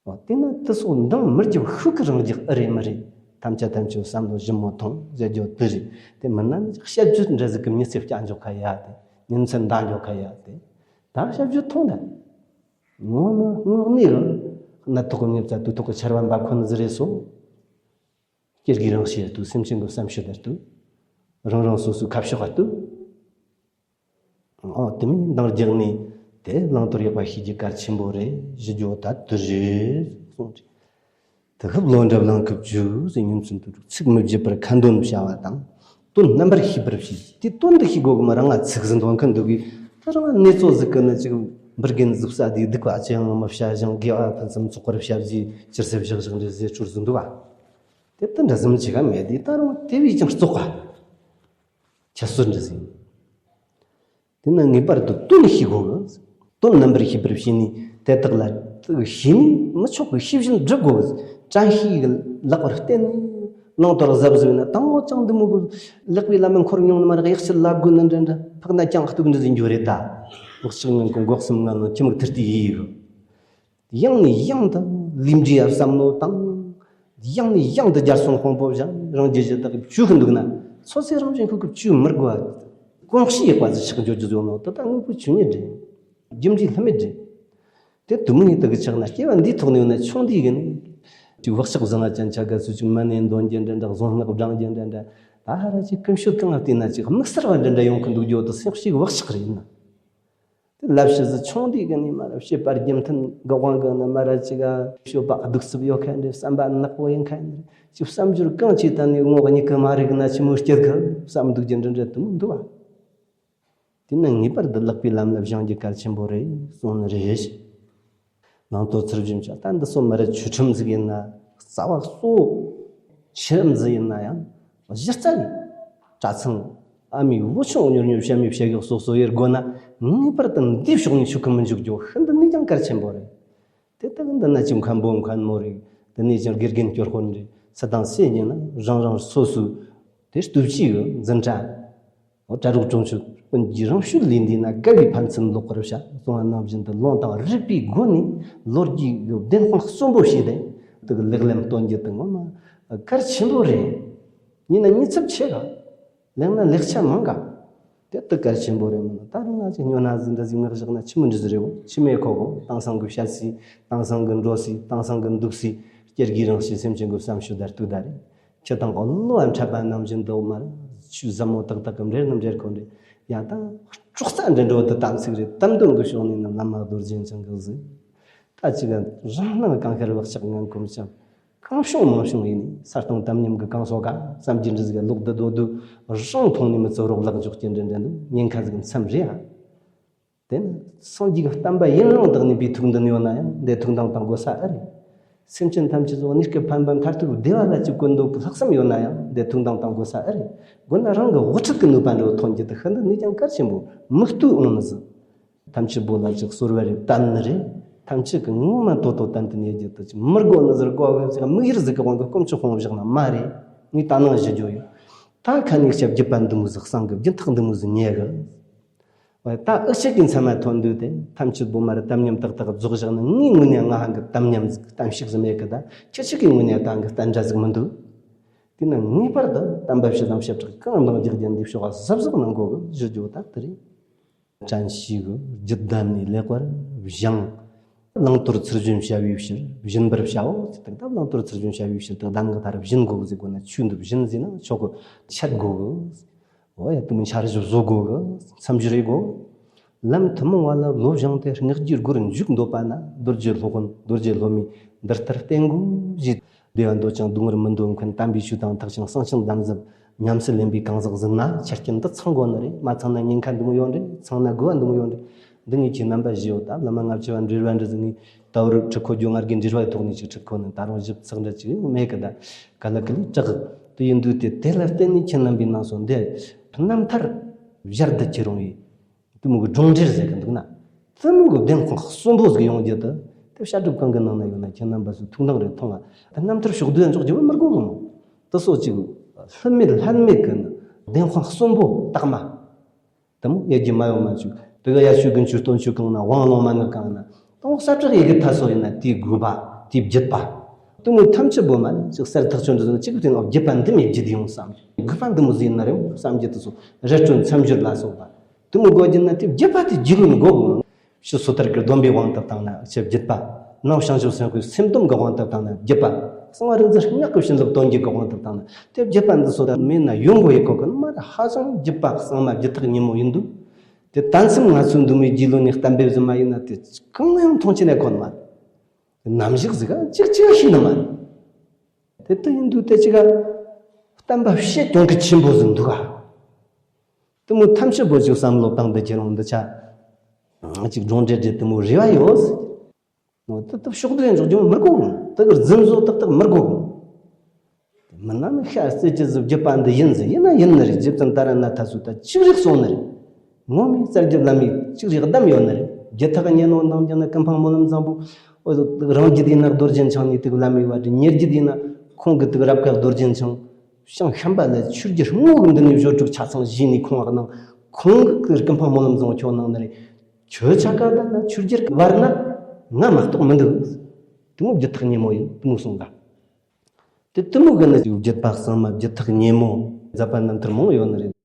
འོ་དེ་ན་དེ་སོགས་འདང་མི་རྒྱབ་ཤུགས་ཀྱིས་རང་རྒྱག་ཨེ་རེད་མི་རེད། ཐམས་ཅད་ཐམས་ཅད་བསམ་བློ་ཞིབ་མོ་ཐོངས་ཟེར་རྒྱུ་དེ་རེད། དེ་མིན་ན་ནི་བཤད་རྒྱུ་འདྲ་ཟིག་གི་མྱི་ཚེ་བསྐྱལ་འཇོག་ཁ་ཡ་དེ། ཉིན་མཚན་འདའ་འཇོག་ཁ་ཡ་དེ། ད་བཤད་རྒྱུ་ཐོངས་ད། ངོ་ནི་དངོས་གནས་གི་གནད་ཐོག་གི་མྱི་རྩ་དུས་ཐོག་གི་ཆར་བ་འབབ་ཁོ་ནི་ཟིག་རེད་སོ། སྐྱེ་དགུའི་རང་གཤིས་ལ་ལྟོས། སེམས་ཅན་གྱི་བསམ་སྤྱོད་ལ་ལྟོས། རང་རང་སོ་སོའི་ཁ་ཕྱོགས་ལ་ལྟོས། ཨོ་དེ་མིན་འདང་རྒྱག་ནས་དེ་བླང་དོར་ཡག་པ་ཤེས་རྒྱུ་གལ་ཆེན་པོ་རེད་ཞུ་རྒྱུ་ད་དེ་རེད་གསུངས་ཏེ། དེ་སྐབས་ལོ་འདྲ་བླངས་སྐབས་ཅུ་ཟེར་ཉིན་མཚན་དུ་ཚིག་མི་བརྗེད་པར་ཁ་འདོན་བྱ་བ་དང་། དོན་རྣམ་པར་ཤེས་པར་བྱེད། དེ་དོན་འདི་ཤེས་དགོས་གི་མ། རང་ང་ཚིག་ཟིན་འདོན་མཁན་འདུག་གི། ད་རང་ང་གནས་ཚོད་ཟིག་གི་ནི་ཅིག་འབུར་རྒན་ཟིག་ས་དེ་སྡིག་པ་ཅི་ཡང་མི་བྱ་ཞིང་། དགེ་བ་ཕུན་སུམ་ཚོགས་པར་བྱ་རྒྱུའི་སྤྱིར་སེམས་བཞག་བཞག་འདྲ་ཟེར་སྲོལ་ཟིག་འདུག་ག། དེ་ལྟ་འདྲ་ཟིག་ཅི་ག་མེད་དེ། ད་རུང་དེ་བས་ཀྱང་བཙོག་པ། ཁྱད་གསོད་འདྲ་ཟིག། དེ་ན་ངེས་པར་དུ་དོན་ཤེས་དགོས་གི། དོན་རྣམ་པར་ཤེས་པར་བྱས་ནས་དེ་དག་ལ་ཤེས་ནས་མི་ཆོག་གི། ཤེས་བཞིན་སྒྲུབ་དགོས་གི། དྲན་ཤེས་ཀྱི་ལེགས་པར་བརྟེན་ནས་བླང་དོར་གཟབ་གཟབ་ཡིན་ན། དང་པོ་ཅང་འདི་མོ་གི་ལེགས་པའི་ལམ་མི་འཁོར་མྱོང་ནི་མ་རེད། གཡག་ཕྱིར་ལབ་དགོས་ནི་འདྲ་འདྲ། འཕགས་ན་ཀྱང་སྡུག་འདྲ་ཟིག་འགྱོ་རེད་ད། འོག་ཆགས་ངན་གི་འགོག་སེམས་ངན་ནི་ཁྱིམ་གི་ཐུར་དུ་ཡིས་གི། ཡང་ནས་ཡང་དུ་ལས་འབྲས་ཡ་བསམ་བློ་བཏང་། ཡང་ནས་ཡང་དུ་རྒྱལ་སོང་དཔང་པོ་བཞག་རང་རྒྱལ་གྱི་བདག་གི་བཅོས་ཀྱི་འདུག་ན། སོ་སོས་རང་བཞིན་ཤུགས་ཀྱིས་བཅོས་མི་དགོས་པ། གོམས་གཤིས་ཡག་པ་ཟིག་ཆགས་འགྱོ་རྒྱུ་ཡོད་ནོ་དེ་ད་དངོས་པོའི་ཆོས་ཉིད་རེད། རྒྱུ་འབྲས་ལྷད་མེད་རེད། དེ་དུ་མི་ཡི་དག་གི་ཆགས་ན། སྐྱེ་བ་འདིའི་ཐོག་ནས་ཡོད་ན་ཆུང་དུས་ཀྱི་ནི་ཅིག་བག་ཆགས་ཟིན་ན་ཅན་ཆ་ག་སུ་ཅིག་མ་ནས་འདོན་རྒྱུ་འདྲ་འདྲ། བཟང་སྔགས་བགྲང་རྒྱུ་འདྲ་འདྲ། ད་ཧ་ར་ཅིག་ཀུན་སྤྱོད་གང་ལ་བལྟས་ན་ཅིག་དམིགས་བསལ་བ་འདྲ་འདྲ་ཡོང་གི་འདུག་རྒྱུ་དེ་སེམས་གཤིས་ཀྱི་བག་ཆགས་རེད་ན། དེ་ལབ་ཤི་ཟི་ཆུང་དུས་གི་ནས་མ་ར་བཤད་པ་རྒྱུ་མཐུན་གི་དབང་གི་ནི་མ་ར་ཅིག་ག་སྤྱོད་པ་གདུག་རྩུབ་ཡོད་མཁན་རེད། བསམ་པ་ནག་པོ་ཡིན་མཁན་རེད། ཅིག་བསམ་སྦྱོར་གང་ཅིག་ད་ནི་ངོ་གཉིས་ཀི་མ་རིག་ན་ཆི་མོ་སྐྱིད་གི་བསམ་འདུག་རྒྱུ་འདྲ་འདྲ་དུ་མི་འདུག་བ། དེ་ནི་ངེས་པར་དུ་ལེགས་པའི་ལམ་ལ་བཞེངས་རྒྱུ་གལ་ཆེན་པོ་རེད་གསུངས་ནི་རེད། ནང་དོན་ཚུལ་བཞིན་བྱ། ད་འདི་སོ་མ་ར་ཆོས་ཁྲིམས་ཟིག་ཡིན་ན། རྩ་བ་གཙོ་བོ་ཆོས་རིམ་ཟིག་ཡིན་ན་ཡང་། གཞི་རྩ་ནས་གྲྭ་ཚང་ཨ་མའི་བུ་ཆུང་གཉོར་གཉོར་བྱ་མི་བྱ་གི་སོ་སོ་ཡེར་དགོས་ན། ངེས་པར་དུ་འདིའི་ཕྱོགས་ནས་ཆོས་ཁུར་མི་འཇུག་རྒྱུ་ཤིན་ཏུ་ནས་ཀྱང་གལ་ཆེན་པོ་རེད། དེ་ལྟ་གི་འདི་ན་ཅིག་མཁན་པོ་མཁན་མོ་རེད། འདི་ནས་ཀྱང་དགེ་རྒན་སྐྱོར་དཔོན་རེད། སུ་དང་སུ་ཡིན་ན་རང་རང་སོ་སོའི་དེ་སྟོབས་ཀྱིས་འཛིན་གྲྭ། འོ་གྲྭ་རོགས་གྲོང་ཆོད་དཔོན་གྱིས་རང་ཤུགས་ལས་འདས་ན་དགའ་བའི་ཕན་ཚུན་ལོག་པར་བྱ། གསུང་བ་ནང་བཞིན་དུ་ལུང་དང་རིགས་པའི་སྒོ་ནས་ལོ་རྒྱུས་ཀྱི་བདེན་དཔང་གསོན་པོ་བྱས་ཏེ། དེ་གི་ལེགས་ལམ་སྟོན་རྒྱུ་དེ་ངོ་མ་གལ་ཆེན་པོ་རེད། ཡིན་ན་ཉེས་ཚབས་ཆེ་ག་ལེགས་ན་ལེགས་ཆ་མང་ག་དེ་དེ་གལ་ཆེན་པོ་རེད་མིན། ད་རུང་ང་ཅིག་སྨྱོ་ན་ཟིག་འདྲ་ཟིག་ངག་བཞག་ན་ཆི་མོ་འདྲ་ཟིག་རེད་བོ། ཆི་མེད་ཁོ་གོ། དེང་སང་གི་བཤད་སྲིད། དེང་སང་གི་འགྲོ་སྲིད། དེང་སང་གི་འདུག་སྲིད། སྐྱེ་དགུའི་རང་གཤིས་སེམས་ཅན་གྱི་བསམ་སྤྱོད་དར་སྟུག་ད་རེད། ཁྱི་དང་གློ་བ་འཕྲད་པ་ནང་བཞིན་དུ་མར་ཆུ་ཟབ་མོ་ཏག་ཏག་གི་འབྲེལ་ནི་འབྲེལ་ཁོ་འདྲ། ཡང་ད་ཀྲོག་ཙ་འདྲ་འགྲོ་དུ་དམ་ཚིག་རེད། དམ་དོན་གྱི་ཕྱོགས་ནས་ནི་བླ་མ་རྡོ་རྗེ་འཆང་གི་གཟིགས། ད་ཅིག་རང་སྣང་གང་ཤར་བག་ཆགས་ངན་གོམས་ཀྱང་། གང་བྱུང་མང་བྱུང་ཡིན་ནི་ས་སྟོང་དམ་ཉམས་ཀྱི་གང་སོ་ག་བསམ་རྒྱུ་འདྲ་ཟིག་ལོག་ཏུ་སྡོད་དུས། རང་མཐོང་ནས་མི་ཚོ་རོགས་ལག་འཇོག་རྒྱུ་འདྲ་འདྲ་འདུག་ཉེན་ཁ་ཟིག་མཚམས་རེད་ཨ། དེ་ནི་སངས་རྒྱས་ཀྱི་བསྟན་པ་ཡུན་རིང་བདག་ནུས་པའི་ཐུགས་འདུན་ཡོད་ན་ཡང་འདི་ཐུགས་འདང་གཏོང་དགོས་ས་ཨེ་རེད། སེམས་ཅན་ཐམས་ཅད་ཚོ་གནས་སྐབས་ཕན་པ་མཐར་ཐུག་བདེ་བ་ལ་ཅིག་བཀོད་འདོད་ཀྱི་ལྷག་བསམ་ཡོད་ན་ཡང་འདི་ཐུགས་འདང་གཏོང་དགོས་ས་ཨེ་རེད། དགོས་ན་རང་གི་དབུ་ཁྲིད་ཀྱི་ནུས་པ་འདྲ་བོ་ཐོན་རྒྱུ་དེ་ཤིན་ཏུ་ནས་ཀྱང་གལ་ཆེན་པོ། མིག་ལྟོས་འོང་ནི་ཟིག་ཐམས་ཅད་པོ་ལ་ཅིག་གསོལ་བ་རེ་བཏབ་ནི་རེད། ཐམས་ཅད་ཀྱི་ངོ་མ་དོ་དོ་ཏན་ཏན་ཡོད་རྒྱུ་དེ་ཅིག་མི་དགོས་ནི་ཟིག་དགོས་གི་ཟིག་དམིགས་ཡུལ་ཟིག་གི་དབང་གིས་དཀོན་མཆོག་དཔུང་བཞག་ན་མ་རེད། ངས་ད་ནང་ཞུ་རྒྱུ་ཡོད། ད་ཁ་ནས་ཞབས་རྒྱུད་པ་འདི་མོ་ཟིག་གསང་གི། རྒྱུན་ཐག་འདི་མོ་ཟིག་ཉེ་གི། ད་ཨི་ཤེས་ཀྱི་མཚན་མ་ཐོན་དུས་དེ་ཐམས་ཅད་པོ་མར་དམ་ཉམས་ཏག་ཏག་རྫོགས་བཞག་ན། ངའི་ངོས་ནས་ང་ཧང་གི་དམ་ཉམས་ཟིག་གཏམ་ཤིག་ཟིག་མེད་གི། ད་ཁྱེད་ཅག་གི་ངོས་ནས་ད་གི་གཏན་འདྲ་ཟིག་མི་འདུག་དེས་ན་ངེས་པར་དུ་དམ་པ་ཕྱི་དང་བྱེ་བྲག་གང་འདང་རྒྱག་རྒྱུ་འདི་ཕྱོགས་གཟབ་གཟབ་གནང་དགོས་གི་ཞུ་རྒྱུ་ད་དེ་རེད། དྲན་ཤེས་གི་རྒྱུད་བསྡམས་ནས་ལེགས་པར་བཞེངས། བླང་དོར་ཚུལ་བཞིན་བྱ་བའི་ཕྱིར་བཞིན་པར་བྱའོ་ཟེར་དུས། ད་བླང་དོར་ཚུལ་བཞིན་བྱ་བའི་ཕྱིར་དུ་གདམས་ངག་ལྟར་བཞིན་དགོས་གི་ཟེར་དགོས་ན། ཆོས་འདི་བཞིན་ཟེར་ན་ཆོག་གི། འཆད་དགོས་གི། འོ་ཡ་དུ་མི་འཆར་གཞི་བཟོ་དགོས་གི། མཚམས་སྦྱོར་ཡེ་དགོས། ལམ་ཐུན་མོང་བ་ལ་བློ་སྦྱངས་ཏེ། སྔགས་ཀྱི་སྒོར་འཇུག་འདོད་པ་ན། རྡོ་རྗེ་སློབ་དཔོན་རྡོ་རྗེ་སློབ་མའི་འདི་ལྟར་བསྟེན་དགོས་ཞེས། བདེ་བ་འདོད་ཅིང་སྡུག་བསྔལ་མི་འདོད་མཁན། དམ་པའི་ཆོས་དང་ཐེག་ཆེན་གསང་ཆེན་དམ་གཟབ། ཉམས་སུ་ལེན་པའི་གང་ཟག་ཟིག་ན་ཆ་རྐྱེན་འདི་ཚང་དགོས་ནི་རེད། མ་ཚང་ན་ཉེན་ཁ་འདི་མོ་ཡོད་རེད། ཚང་ན་དགོས་པ་འདི་མོ་ཡོད་རེད། འདི་ངས་ཁྱེད་རྣམ་པ་ཞུས་ཡོད། ད་བླ་མ་ལྔ་བཅུ་བ་འབྲེལ་བ་འདྲ་ཟིག་ངས་ད་བར་ཁྲི་ཁོ་རྒྱུ་ང་རྒན་འབྲེལ་བའི་ཐོག་ནས་ཅིག་ཁྲིད་ཁོ་ནི་ད་རུང་ཞིབ་ཚགས་འདྲ་ཅིག་མེད་གི། ད་ག་ལ་གི་ལས་དྲག་དེ་ཡིན་དུས་དེ་དེ་ལ་བརྟེན་ནས་ཁྱེད་རྣམ་པའི་ནང་སོང་འདི་རྣམ་ཐར་བཞར་བསྡད་ཁྱེད་རུང་བའི་དེ་མོ་གི་སྒྲུང་འགྲེལ་ཟེར་གི་འདུག་ན། དེ་མོ་གི་བདེན་དཔང་གསོན་པོ་ཟིག་ཡོང་རྒྱུ་དེ་དེ་བཤད་སྒྲུབ་གང་གི་ནང་ན་ཡོད་ན། ཁྱེད་རྣམ་པ་ཚོས་ཐུགས་འདང་རེ་ཐོངས་ཨ། དེ་རྣམ་ཐར་ཕྱོགས་བསྡུས་འཇོག་རྒྱུ་བོ་མི་དགོས་གི་མོ། དེ་སོགས་ཅིག་ལྷད་མེད་ལྷད་མེད་གི་བདེན་དཔང་གསོན་པོ་རྟགས་མ། དེ་མོ་ཡེ་རྒྱུ་མ་ཡོང་མ་བཅུག་དེ་ག་ཡ་ཆོས་ཀུན་ཆོས་སྟོན་ཆོས་གང་ན་དབང་ལུང་མན་ངག་གང་ན་དང་གསལ་བསྒྲགས་ཡེ་གི་ཐ་སོ་ཡིན་ན། དེའི་དགོས་པ་དེའི་བརྒྱུད་པ་དེ་མོ་ཐམས་ཅད་པོ་མ་ནི་ཅིག་གསལ་ཐག་ཆོད་འདི་ཟིན་ཅིག་དེ་ནང་བརྒྱུད་པ་འདི་མོ་བརྒྱུད་ཡོང་བསམ། དགོས་པ་འདི་མོ་ཟིན་ན་རེད་བསམ་རྒྱུ་དེ་སོ་རེ་སྤྲོད་མཚམས་སྦྱོར་ལ་སོགས་པ་དེ་མོ་དགོས་རྒྱུ་ན་དེ་བརྒྱུད་པ་དེ་བརྒྱུད་ལོན་དགོས་གོ། ཕྱི་སོ་ཐར་གྱི་སྡོམ་པའི་དབང་དུ་བཏང་ན་ཆེས་བརྒྱུད་པ། ནང་བྱང་ཆུབ་སེམས་དཔའི་སེམས་སྡོམ་གྱི་དབང་དུ་བཏང་ན་བརྒྱུད་པ། གསང་བ་རིག་འཛིན་སྔགས་ཀྱི་བྱིན་རླབས་སྟོན་རྒྱུ་གི་དབང་དུ་བཏང་ན། དེ་བརྒྱུད་པ་འདི་ཚོ་ད་མེད་ན་ཡོང་དགོས་ཡེ་གོ་གི་ནི་མ་རེད། ཧ་ཅང་བརྒྱུད་པ་གཙང་མ་བརྒྱུད་ཐག་ཉེ་མོ་ཡིན་འདུག་དེ་ད་མཚམས་ང་ཚོའི་འདུ་མའི་རྒྱུས་ལོན་ནས་གཏན་འབེབས་ཟིན་མ་ཡིན་ན་དེ་གང་ཡང་མཐོང་ཆེན་ནས་གོ་ནི་མ་རེད། རྣམ་གཞག་ཟིག་ག་ཅིག་ཅིག་ཤེས་ནི་མ་རེད། དེ་ལྟ་ཡིན་དུས་དེ་ཅིག་ག་བསྟན་པ་བཤད་གྱོང་གི་ཆེན་པོ་ཟིག་འདུག་ག་དེ་མོ་ཐམས་ཅད་པོ་ཅིག་བསམ་བློ་བཏང་དུ་ཁྱེད་རང་འདི་ཆ་ཅིག་སྒྲུང་འགྲེལ་འགྲེལ་དེ་མོ་རེ་བ་ཡོད། དེ་ལྟ་ཕྱོགས་བསྡུས་འཇོག་རྒྱུ་མི་དགོས་གི། དེ་གི་རྫུན་བཟོ་ཏག་ཏག་མི་དགོས་གི། མི་ན་ནི་ཤ་རྩེ་ཅི་ཟིག་བརྒྱུད་པ་འདི་ཡིན་ཟིག་ཡིན་ན་ཡིན་ནི་རེད། རྗེ་བཙུན་ཏཱ་ར་ནཱ་ཐ་སུ་ད་ཅིག་རིག་སོང་ནི་རེད། ངོ་མའི་རྩ་རྒྱུད་བླ་མའི་ཅིག་རིག་གདམས་ཡོད་ནི་རེད། རྒྱུད་ཐག་ཉེ་ནོ་འདང་རྒྱུ་ན་ཀུན་སྤངས་སྨོན་ལམ་བཟང་པོ། འོ་རང་རྒྱུད་ཡིན་ན་རྡོ་རྗེ་འཆང་ནས་དེ་གི་བླ་མའི་བ་དྲིན། ཉེ་རྒྱུད་ཡིན་ན་ཁོང་གི་དེ་གི་རབ་དཀར་རྡོ་རྗེ་འཆང་། བྱང་ཤམྦྷ་ལ་ཆོས་རྒྱལ་དངོས་ཀྱི་མདུན་ནས་སྦྱོར་དྲུག་ཆ་ཚང་བཞེས་ནས་ཁོང་ལག་གནང་། ཁོང་གི་ཀུན་སྤངས་སྨོན་ལམ་བཟང་པོ་ཁྱོད་གནང་ནི་རེད། ཁྱོད་ཆ་ག་ད་ན་ཆོས་རྒྱལ་བར་ན་ང་མ་གཏོགས་མི་འདུག་དེ་མོ་རྒྱུད་ཐག་ཉེ་མོ་ཡིན། དེ་མོ་གསུངས་ག་དེ་དེ་མོ་གི་ནི་རྒྱུད་པ་གཙང་མ་རྒྱུད་ཐག་ཉེ་མོ་མཛད་པ་རྣམ་ཐར་མང་ཡོད་ནི་རེད།